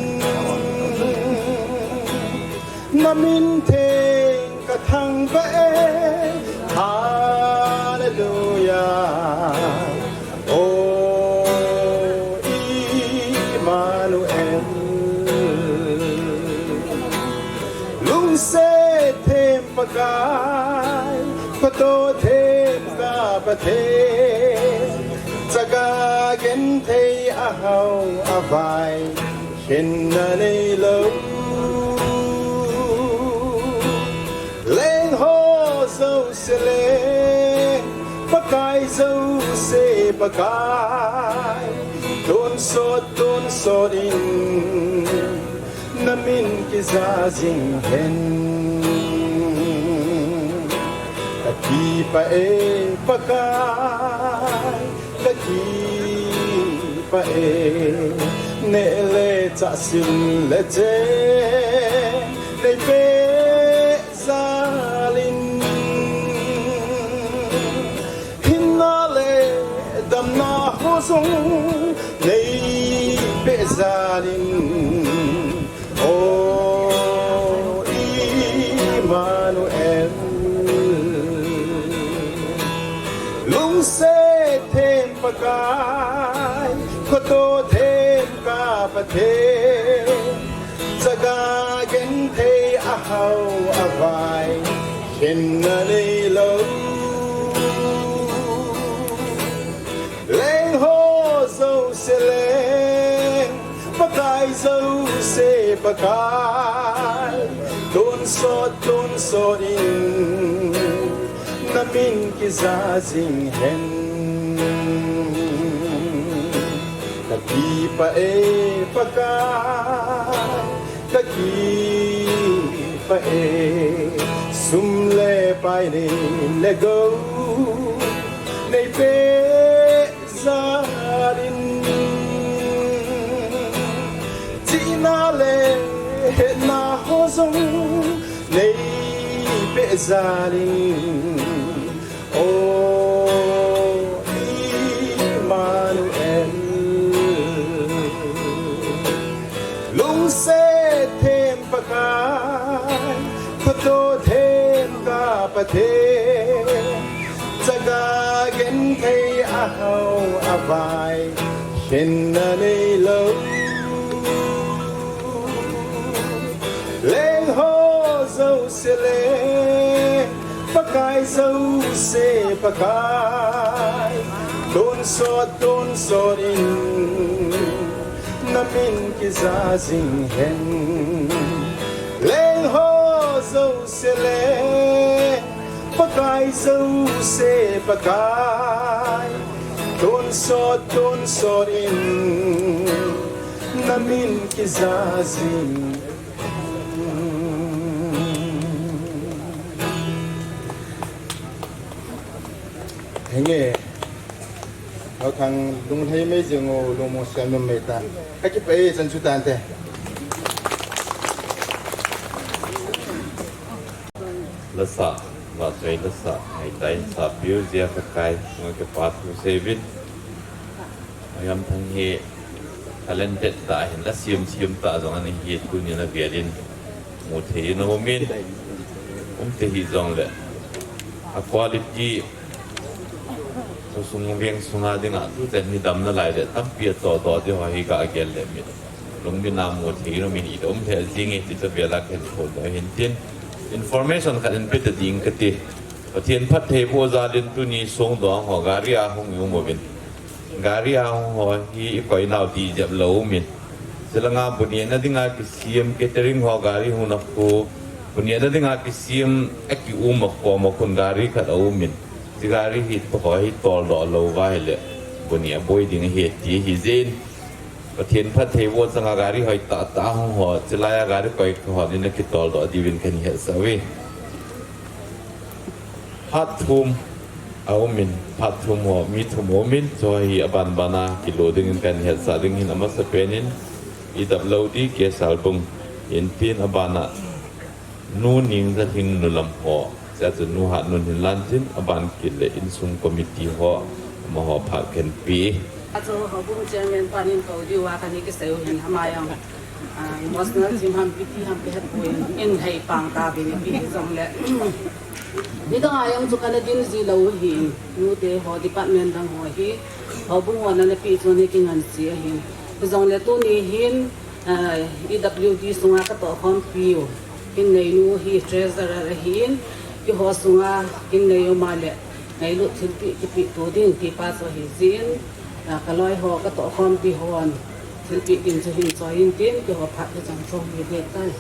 na min theng ka thangvah e. Hallelujah. O Emmanuel. Phatah them ka Pathen, chaga genthei ahao avai, khenna neilou. Lengho jouse leng, Pakai jouse Pakai, tonsot tonsot in, namin kija jing hen. Kakipah e Pakai, kakipah e, neh le chah, sil le cheng neipeh jal in, hinna le damna ho jong neipeh jal in, O Immanuel. Lungset them Pakai, khoto them ka Pathen, chaga genthei ahao avai, khenna neilou. Lengho jouse leng, Pakai jouse Pakai, tonsot tonsot in, namin kija jing hen. Kakipah e Pakai, kakipah e, sum le pai, nei le gou neipeh jal in, chihna le hetna ho jong neipeh jal in, O Immanuel. Lungset them Pakai, khoto them ka Pathen, chaga genthei ahao avai, khenna neilou. Lengho jouse leng, Pakai jouse Pakai, tonsot tonsot in, namin kija jing hen. Lengho jouse leng, Pakai jouse Pakai, tonsot tonsot in, namin kija jing. Henge. Lou thang lunglhai mai jing o, lungmong siam lum mai tan. Kakipah e, chan chu tante. Lasa, vahchoi lasa, ngaitai sapiu jeh a Pakai chunga kipathu seuvin. Ayam thang hi talented tah ahin, la siam siam tah jong ana hi, tuni a velin mu thei in aumin, um thei hih jongle, a quality, khosung veng sunga dinga tuchan hi damna lai le tampi atoh doh ding ho hi ga gel le mit lungmin a mu thei in aumin, i um thei jing e ti chu vela khen thou doh hin tin, information khat in pe ta ding kati. Pathen phattheiboh jal in tuni songdoh ho gari a hung i um uvin. Gari a hung ho hi i koi nau dih jep lou umin. Chulanga bu nehna dinga kisem catering ho gari hung na khu, bu nehna dinga kisem a ki um a khom a khun gari khat aumin. Chu gari hi ho hi toldoh lou uva ahile, bu neh boi ding ahi ti ahi jeh in. Pathen phattheiboh changa gari hoi tah tah hung ho, chulai a gari koi ho in ana kitoldoh diuvin kahin hetsah uve. Phat thum aumin, phat thum ho, mi thum aumin, chu hi aban ban a kilo dingin kahin hetsah ding ahin, amasapen in E W D K Salbung, in tin aban a Nu Ningzalhing nu lam ho, chua chu Nu Hatnun hin lan tin, aban kit le insung committee ho, amaho phat kahin pe. Achu houbung chairman pan in kou diu a kahin kisei u hin, ama jong, ah, emotional thim ham, pity ham, kihet poi in, in hei pang tauvin ipi hijongle. Nidang a jong chu kana din ji lou ahi, nute ho department dang ho hi, houbung ho nana pe chu ana kingansei ahi. Hijongle tuni hin, ah, E W D sunga katoh khompiu hin neinu hi treasurer ahin, Keiho sunga kin nei um a le, ngailut thilpeh kipeh to ding ti pa chu ahi jin, a, ka loi ho, ka tohkhompi hon thilpeh ding chu hin choi in tin, keiho phat le chang chong hi ding tai.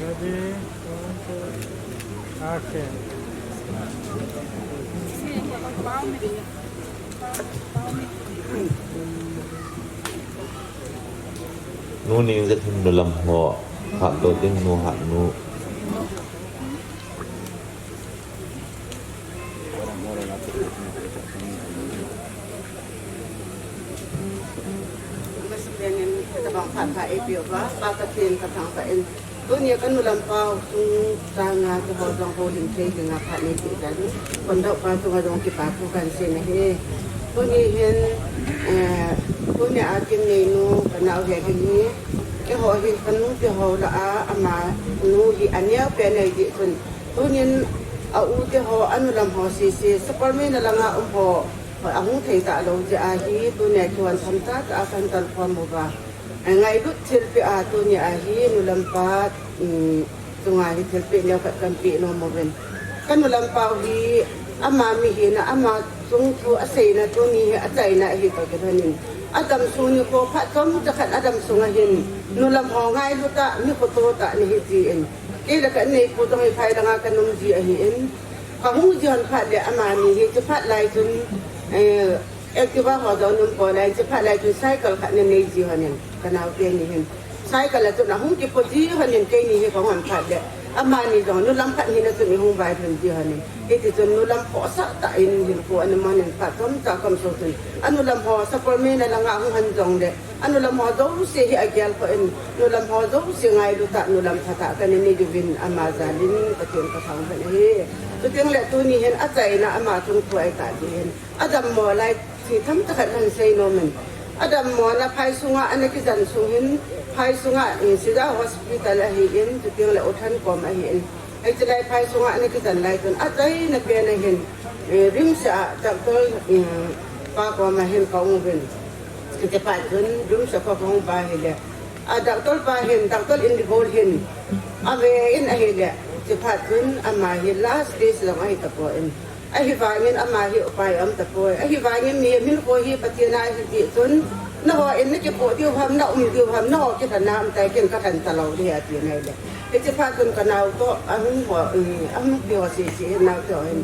Ready? One, two, action. Nu Ningjetthim, nu lam ho, hatto ding, nu hatnu. Masang in, katabang phat pha eipeh uva, Pa Pathen kathangvah in. Tunia ka nu lam pau, chungchanga keiho jong houlim thei dinga phat neipeh jal in. Kondouh pa chunga jong kipa thu kahin sei ahi. Tuni hin, eh, tunia kin neinu, ka nao Hehing hi. Keiho hi, ka nu keiho lah a, ama nu hi aneo pen ahi jeh chun. Tunin a u te ho, a nu lam ho sese, Sapormeina langa um ho, ahung thei talou jeh ahi, tunia kihon tham tah tah a kahin telkhom uva. Ngailut thilpeh a tunia hi, nu lam pa, um, chunga hi thilpeh neo khat kahin peh nom uvin. Ka nu lam pau hi, ama mihina, ama chungthu aseina tuni hi achaina ahi toh kilhonin. Adam sung nikho phat chomcha khat Adam sunga hin, nu lam ho ngailut tah, mi khoto tah nahi tin. Kei le ka inneipu jong hi phai langa kana um ji ahin, ka hung ji hon phat le amani hi, chuphat lai chun, eh, Activa ho jong um pon lai, chuphat lai chun cycle khat ana nei ji hon in, ka nao teni hin. Cycle a chun ahung kipo ji hon in, keini hi ka hung hon phat le, amani jong nu lam khat hina chun ihung vailhun ji hon in. Hiti chun nu lam khohsah tah in hinkho ana man in phat chomcha ka um sou chun. A nu lam ho Sapormeina langa hung hon jong le, a nu lam ho jouse hi agel khoh in, nu lam ho jouse ngailut tah, nu lam phatah kana nei diuvin ama jal in Pathen kathangvah in ahi. Chuteng le tuni hin achaina ama chungthu ahi tah jeh hin. Adam mo lai, thil tamtah khat kahin sei nom in. Adam mo na phai sunga ana kijan sung hin, phai sunga, eh, Sida Hospital ahin, chuteng le U Than kom ahin. Hiche lai phai sunga ana kijan lai chun, achaina pen ahin, eh, RIMS a doctor, eh, pa koma hin ka um uvin. Hiche phat chun RIMS a ka hung uva ahile, a doctor pa hin, Doctor Indibol hin, ave in ahile, hiche phat chun ama hi last stage jong ahi tapon. Ahivangin ama hi upai um tapoi. Ahivangin mi, min kho hi Pathen a ahi ti chun, nangho in nakipoh diu ham, na um diu ham, nangho kilhon na um tai, ken kalhon talou ding ahi ati nai le. Hiche phat chun ka nao toh, ahung ho, eh, ahung pi ho sese hin nao toh hin.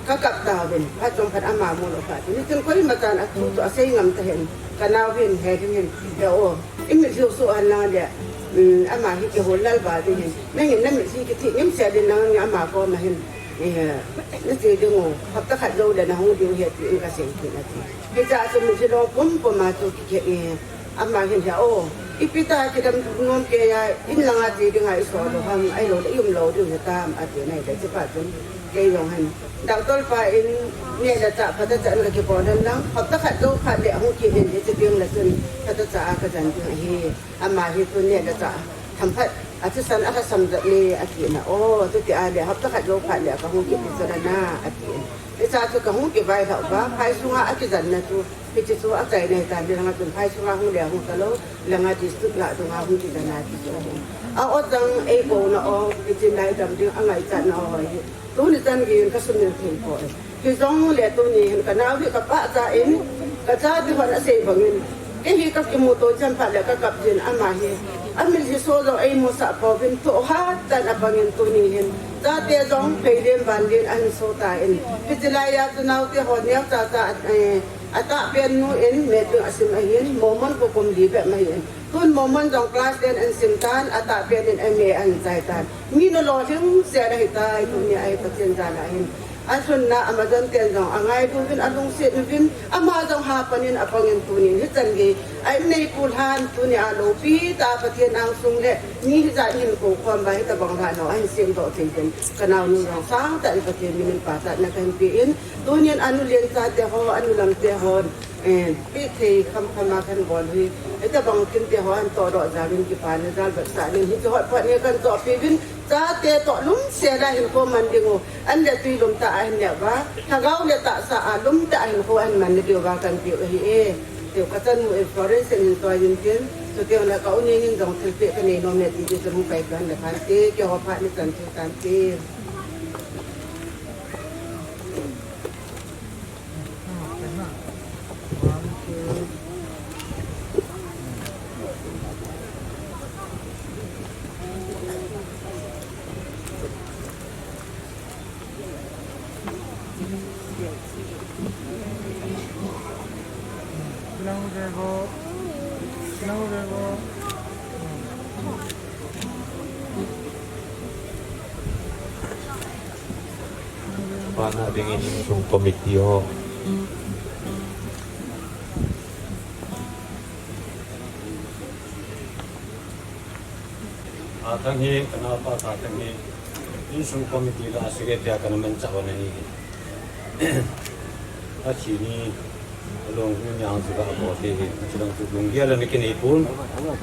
Ka kap tauvin, phat chomkhat ama mu lou phat. Hichun koima chan athu chu asei ngam tahih in, ka nao hin, Hehing hin, he o, imit hiu so han lang le, um, ama hi kihol lal ba ding hin. Nangin namit hi kithi ngim se ding nangin ama koma hin. Eh, nache ding u, hapta khat jou le nahung diu ahi tin kasei kit in ati. Hiche a chu mitlhi long pumpum a chu kikhe, eh, ama hin he o, ipi ti kidam nom kei a, in langa che dinga isol lou ham, ahilou le i um lou diu hitam ati nai le, hiche phat chun kei jong hin. Doctor pa in neh le chah phatechan kakibol hen lang, hapta khat jou phat le ahung kit in, hiche teng le chun phatecha a kajan ding ahi. Ama hi chu neh le chah themkhat, athisan alhasam jep e, ati na. O, chuti a le, hapta khat jou phat le, kahung kit ding chu ahi na, ati. Hiche a chu kahung kivailhah uva, phai sunga akijanna chu, hiche chu achaina ahitan, hilanga chun phai sunga hung le hung talou, langa district lah dunga hung kijan a ti chu ahi. A o jang eikou na o, hiche lai dam ding angaichat na o hi. Tuni chan geiyin kasumil thei poi. Hijongle tuni hin ka nao hi ka pachat in, ka chate hon asei bangin, kei hi ka kimuto chan phat le ka kap jin ama hi. Amitlhi so jong eimusah pouvin thohhat tah in abangin tuni hin. Chate jong pheilen vanlen ahin so tan. Hiche laiya chu naote ho neocha cha, eh, atahpen nu in matric asim ahin, Mormon kho kum li bep ahin. Tun Mormon jong class ten ahin sim tan, atahpen in M A ahin chai tan. Mi nalolhing sel ahitai, tuni a hi Pathen jal a hin. Alhunna Amazon ten jong angai uvin, alungset uvin, ama jong hapan in apang in tunin hichan gei a innei pulhan tunia loupi tah Pathen angsung le mi hijat hin kou khom ba hitabang lhah nau ahin semdoh thei uvin. Kanaonu jong sangtah in Pathen min in pachatna kahin pe in, tunin anu lenchate ho, anu lamte hon, eh, peh thei khamkham a kahin bol u hi. Hitabang kinte ho ahin tohdoh jal in kipana jal vetsah in hiche hotpot hi kahin chohpeh uvin, chate toh lumsel a hinkho man ding u. An le tui lum tah a ahin neh uva, lhagao le tahsa a lum tah a hinkho ahin man diuva kahin peh u ahi e. Tiu kachan mu in Florence in hin choi in tin, chuteng le ka u Neng in jong thilpeh kanei nom e ti chu hung pai kan le khan te, keiho phat ni chan chu kan te. Pana dingin insung committee ho. Athang hi, kana pa Athang hi, insung committee la secretary a kana manchah u ahi. Athi ni, along hu nyang chu ka bol thei hi, chuteng chu lunggel ana kinei pon.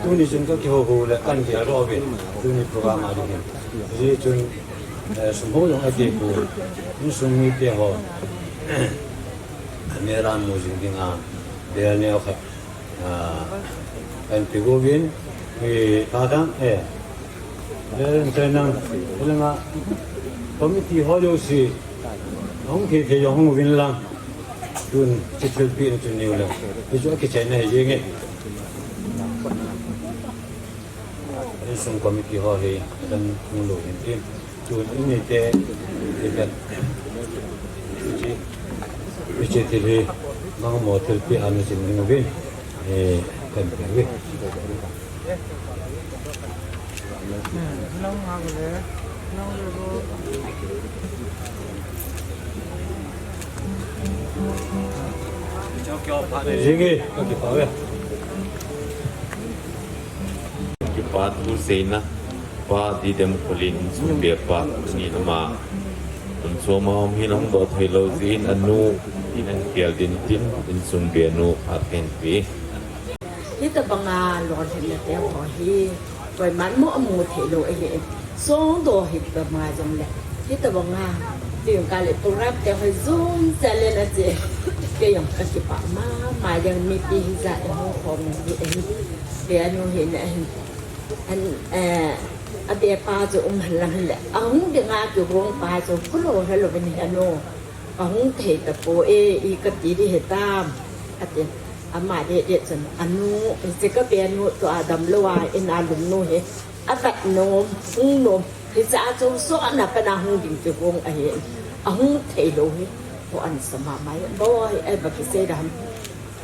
Tuni chun ka kihou hou le kan gel doh uvin, tuni program a ding hin. Hijeh chun, eh, sum ho jong ati pon, insung mite ho, mera mu jing dinga, bel neo khat, ah, kan pe uvin, mi pa Athang, eh, Veteran Training, hilanga committee ho jouse, ahung thei thei jong hung uvin lang. Tun, hiche thilpeh na chu neiu lang. Hichu akichaina hi jeng e. Insung committee ho hi, kan hung lou hin tin. Tun, inite, ivet. Hiche, hiche thil hi, mangmo thilpeh a na chin ding uvin. Eh, kan pe uvin. Jing e, ka kipah uve. Kipa thu seina, Pa Didem Kholin insung be pa, ni ama. Tun chom a um hin ahung doh thei lou jeh in anu in ahin khel din tin, insung be nu phat kahin pe. Hitabanga lolhinna te ho hi, koiman mu amu thei lou ahi. Songdoh hitabanga jong le, hitabanga, tin ka le program te ho jong challenge a che. Kei jong ka kipah mama jeng mipi hijat a hung khom u ahi. Kei anu hi na ahin, an, eh, abe pa chu um hen lang le, ahung dinga kigong pa chu khulo helou vin hi anu. Ka hung thei tapoi, i kati di hitam, ati. Ama deh deh chun, anu, hiche ka be nu tua damlou a, in a lum nu hi, avet nom, hung nom, hiche a chu sona pana hung ding kigong ahi, ahung thei lou hi, ko an sa mama hi, boi, ai ba kisei dam,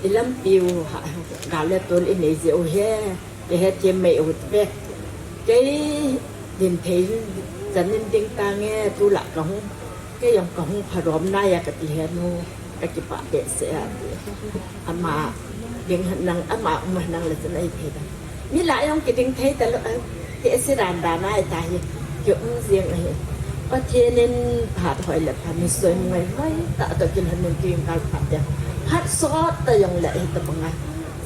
i lampi u, ha, gal le tol i nei jeh u hi. Kei hethem mai u ve. Kei ding thei, chan in ding tange, tulai kahung. Kei jong kahung pharom nai a kati hi nu, ka kipah behseh a ti. Ama ding hen lang, ama um hen lang le chun ahi thei da. Mi lah jong kiding thei talou, eh, kei se dan dan ahi tahi. Kei um jeng ahi. Pathen in phat hoi le phat, mi soi ngai hoi tah toh kin hen in kin kal phat te. Phat sot ta jong le ahi tabang a.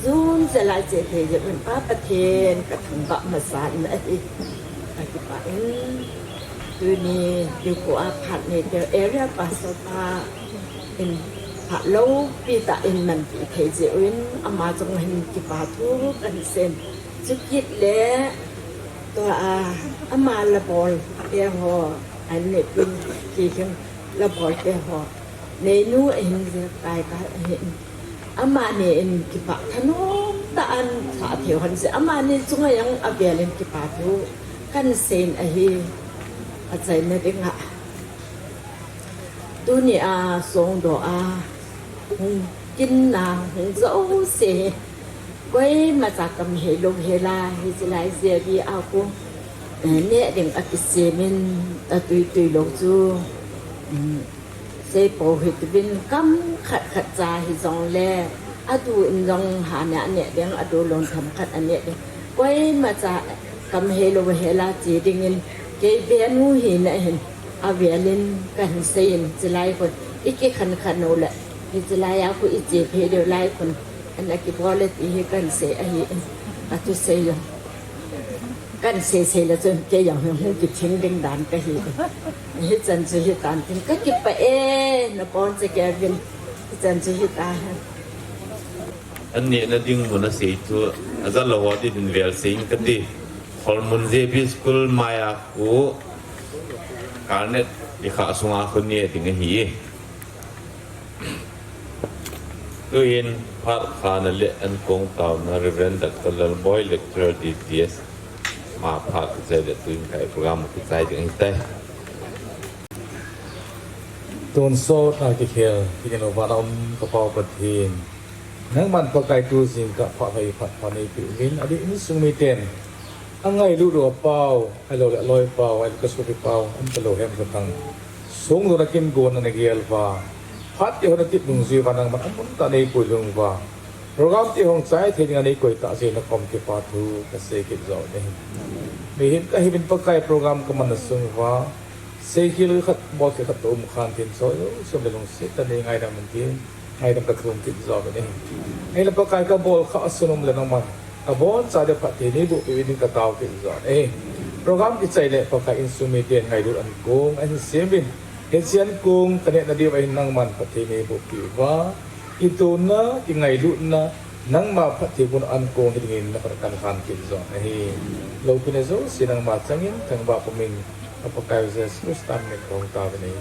Jun jalai che thei jeh un Pa Pathen ka thangvah masa in ahi. Ka kipah in. Tuni, Pu Ko a phat nei te area pastor pa in phat loupi tah in manpi thei jeh un ama chunga hin kipa thu kan sei. Chukit le tua a ama la bol te ho an ne pin ki hin la bol te ho. Neinu ahin jeh kai ka ahin. Amani in kipah thanom tah in sa thei hon jeh. Amani chunga jong avel in kipa thu kan sei in ahi. Achaina dinga. Tuni a songdoh a hung kinna hung jouse hi. Koima cha kam hei lou hela hiche lai jeh a kon. Eh, neh ding akisem in atui tui lou chu. Um, Seipou hitiuvin kam khat khat cha hijongle, adu in jong hana aneh ding, adu lou themkhat aneh ding. Koima cha kam heilou hela che dingin, kei venu hina hin, avelin kahin seiyin, chulai khun ikikhen khen uleh, hiche laiya khu iche phei diu lai khun, ana kibol e ti hi kahin sei ahin, athusei jong. Kahin sei sei le chun kei jong hung kithing ding dan kahi. Hichan chu hitan tin kakipah e, nabonchauvin. Hichan chu hita hen. An nehna ding mun asei chu, ajalou ho ding hin vel seiyin kati. Kholmun J B School maiya khu Karnet ikhah sunga khu neh ding ahi. Tuhin phat khana le ankong taona Reverend Doctor Lalboi, Lecturer D T S, ama phat kichai le tuhin kei program kichai ding ahitai. Tonsot a kikhel, kigin lou vana um ka Pau Pathen. Nangman Pakai tu jingkah phat hoi phat pha neipeuvin, adeh insung miten angailut u apau, ahilouleh aloipau, ahilouleh kasopi pau, ahilouleh hem kathang. Songdohna kin gonna nagel uva, phat ti ho natip dungjui uva nangman amun tah a neipui lhung uva, program ti hung chai thei dinga neikoi tah jeh in nakom kipah thu kasei kit jo ahi. Mihem kahiuvin Pakai program kamanna sung uva, seikhel khat, bolkhel khat toh um khan tin choi, sum le lungset tah in neingaidam in tin. Ngaidam kathum kit jo ahi. Ahile Pakai kabol khah asun um le nangman aboncha ding phatthei neiboh peh uvin katao kit jo ahi. Program kichai le Pakai insung miten ngailut ankong ahin sem uvin. Hiche ankong kanehna diuva hin nangman phatthei neiboh peh uva, kitohna, kingailutna, nangma phattheibohna ankong hi dingin nakhoh a kahin khan kit jo ahi. Loupina jouse nangma changin, thangvah pumin, ka Pakai Jesu Christa min in kahung taovin ahi.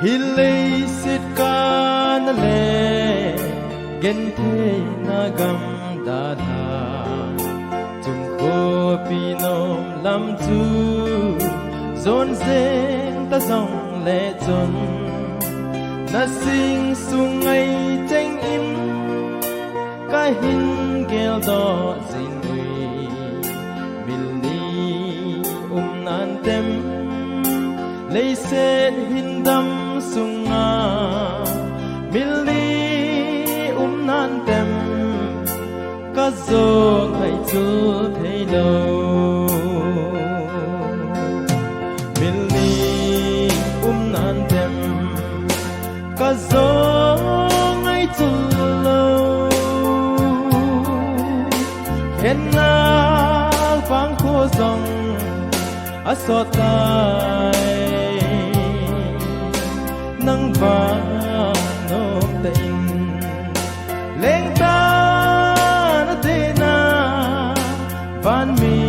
Hi leiset kana le gentheina gam dalha, chung khopi nom lam chu jon jeng ta jongle chun, na sing sung ngai cheng in kahin geldoh jing uvin. Mil ni um nan tem, leiset hin dam sunga, mil ni um nan tem, kajo ngaichul thei lou. Mil ni um nan tem, kajo ngaichul lou. Khenna vang kho jong asot tai, nang vang nom tah in. Lengtah na tena van mi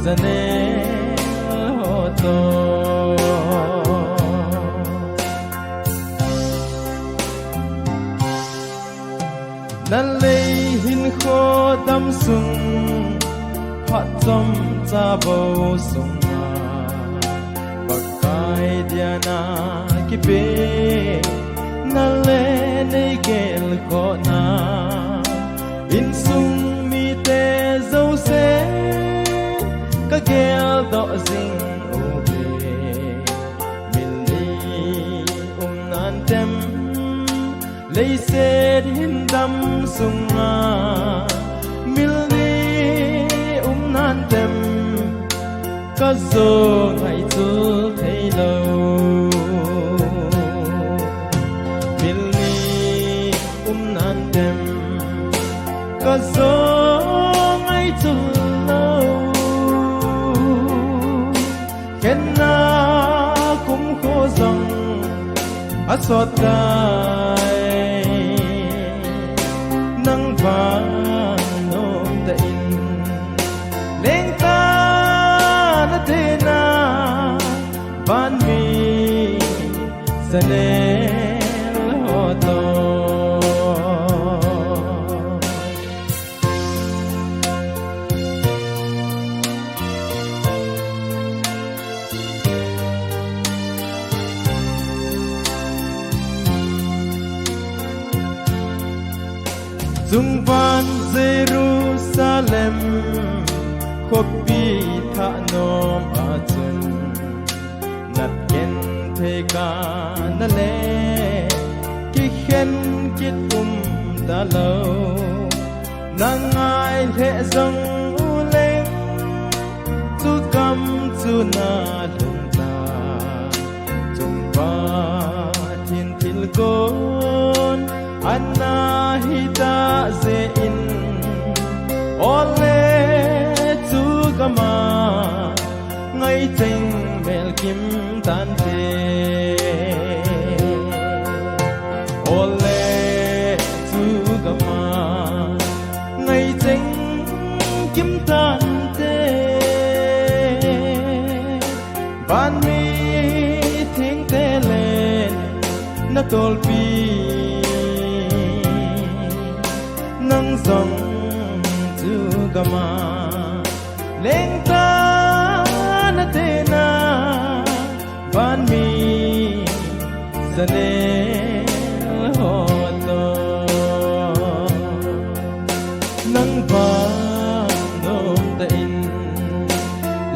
chanel ho toh. Na lei hinkho dam sung, phat chomcha bou sunga, Pakai dia na kipehna le nei gelkhohna, insung mite jouse kageldoh jing uve. Mil ni um nan tem, leiset hin dam sunga, mil ni um nan tem, kajo ngaichul thei lou. Mil ni um nan tem, kajo ngaichul lou. Khenna kumkho jong asot tai, nang vang nom tah in. Lengtah na tena van mi chanel ho toh. Chungvan Jerusalem khopi thah nom a chun, nat genthei kana le kikhen kit um talou. Na ngai lheh jong uleng, chu gam chu na lhung ta. Chungva thin thilgon ana hita jeh in, ole chu gam a ngaicheng mel kim tante. Ole chu gam a ngaicheng kim tante. Van mi thengte le na tolpi, nang jong chu gam a leng tana tena, van mi janel ho toh. Nang vang nom tah in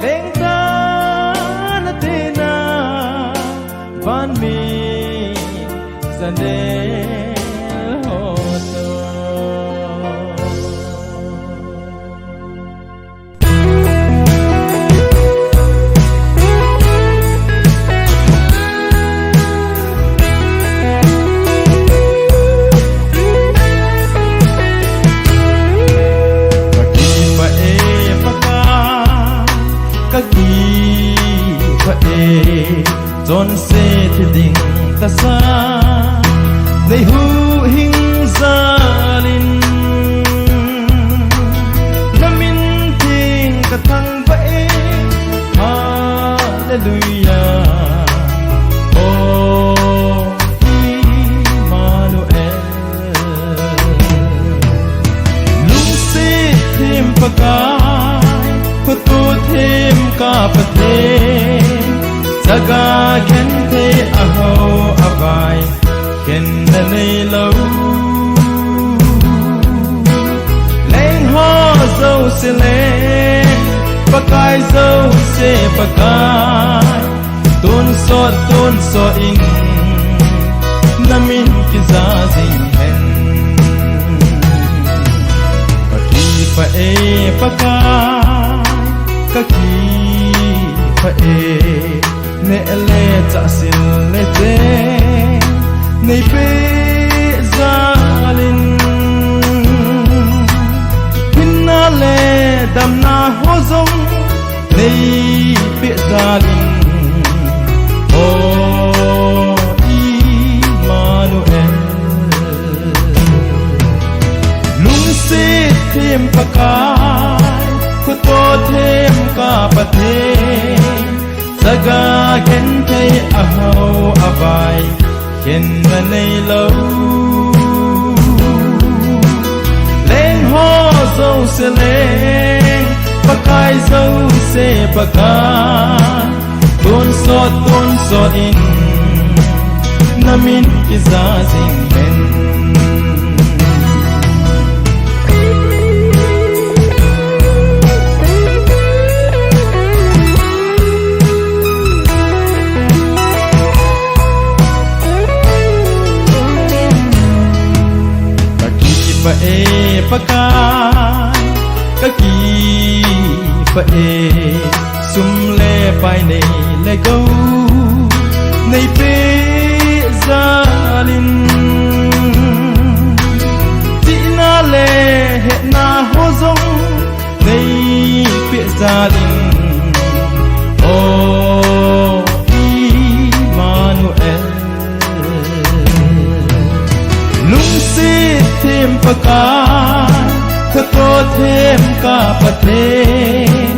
leng tana tena, van mi janel ho toh. Ka kipah e Pakai, ka kipah e. Chonset thi ding tasa nei huhhing jal in, na min theng ka thangvah e. Hallelujah. O Emmanuel. Lungset them Pakai, khoto them ka Pathen, chaga genthei ahao avai, khenna neilou. Leng ho jouse leng, Pakai jouse Pakai, tonsot, tonsot in, na min kija jing hen. Ka kipah e Pakai, ka kipah e. Neh le chah, sil le cheng nei peh jal in, hinna le damna ho jong nei peh jal in, O Emmanuel. Lungset them Pakai, khoto them ka Pathen, chaga genthei ahao avai, khenna neilou. Leng ho jouse leng, Pakai jouse Pakai, tonsot, tonsot in, na min kija jing hen. Ka kipah e Pakai, ka kipah e. Sum le pai nei le gou nei peh jal in, chihna le hetna ho jong nei peh jal in, O Emmanuel. Lungset them Pakai, khoto them ka Pathen,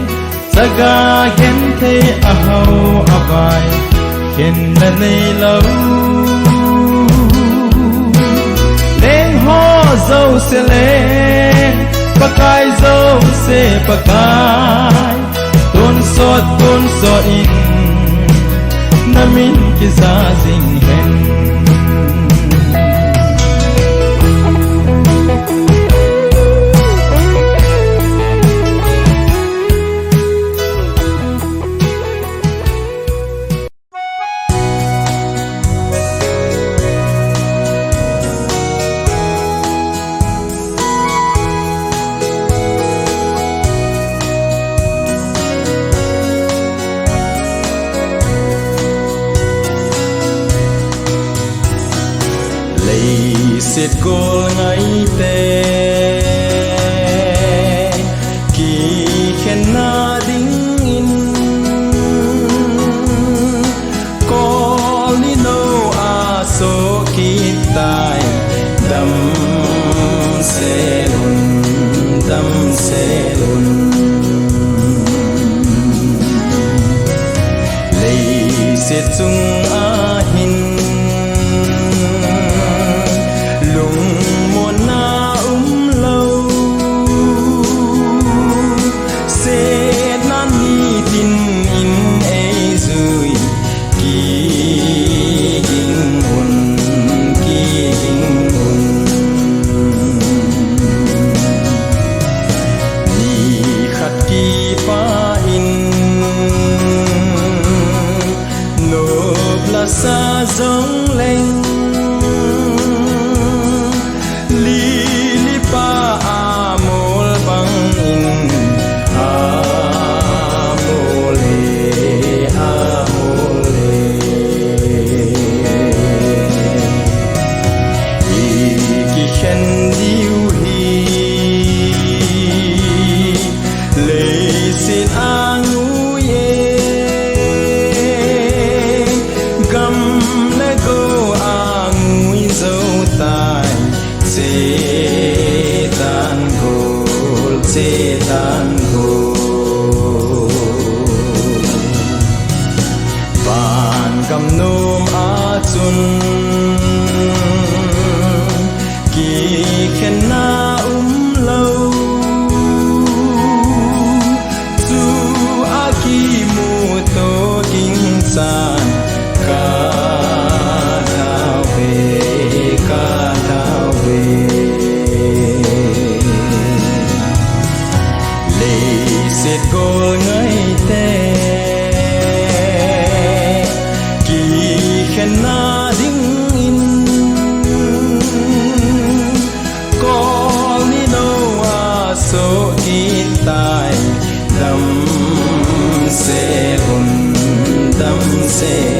chaga genthei ahao avai, khenna neilou. Leng ho jouse leng, Pakai jouse Pakai, tonsot, tonsot in, na min kija jing hen. Leiset gol ngaite kikhenna dingin, kol ni nou a soh kit tai. Damsel un, damsel un. Leiset chung ahin lungmonna umlou, setna nitin in eijui, kiging un, kiging un. Nikhat kipah in nop lasa jongleng, Lily pa amol bangin amol e, amol e. Ikikhen diu hi leiset angui e, gam le go angui jou tai. Chetan gol, chetan gol. Vangam nom a chun kikhenna umlou, chua kimuto ding chan ka thau ve, ka thau ve. Leiset gol ngaite kikhenna dingin, kol ni nou a soh kit tai. Damsel un, damsel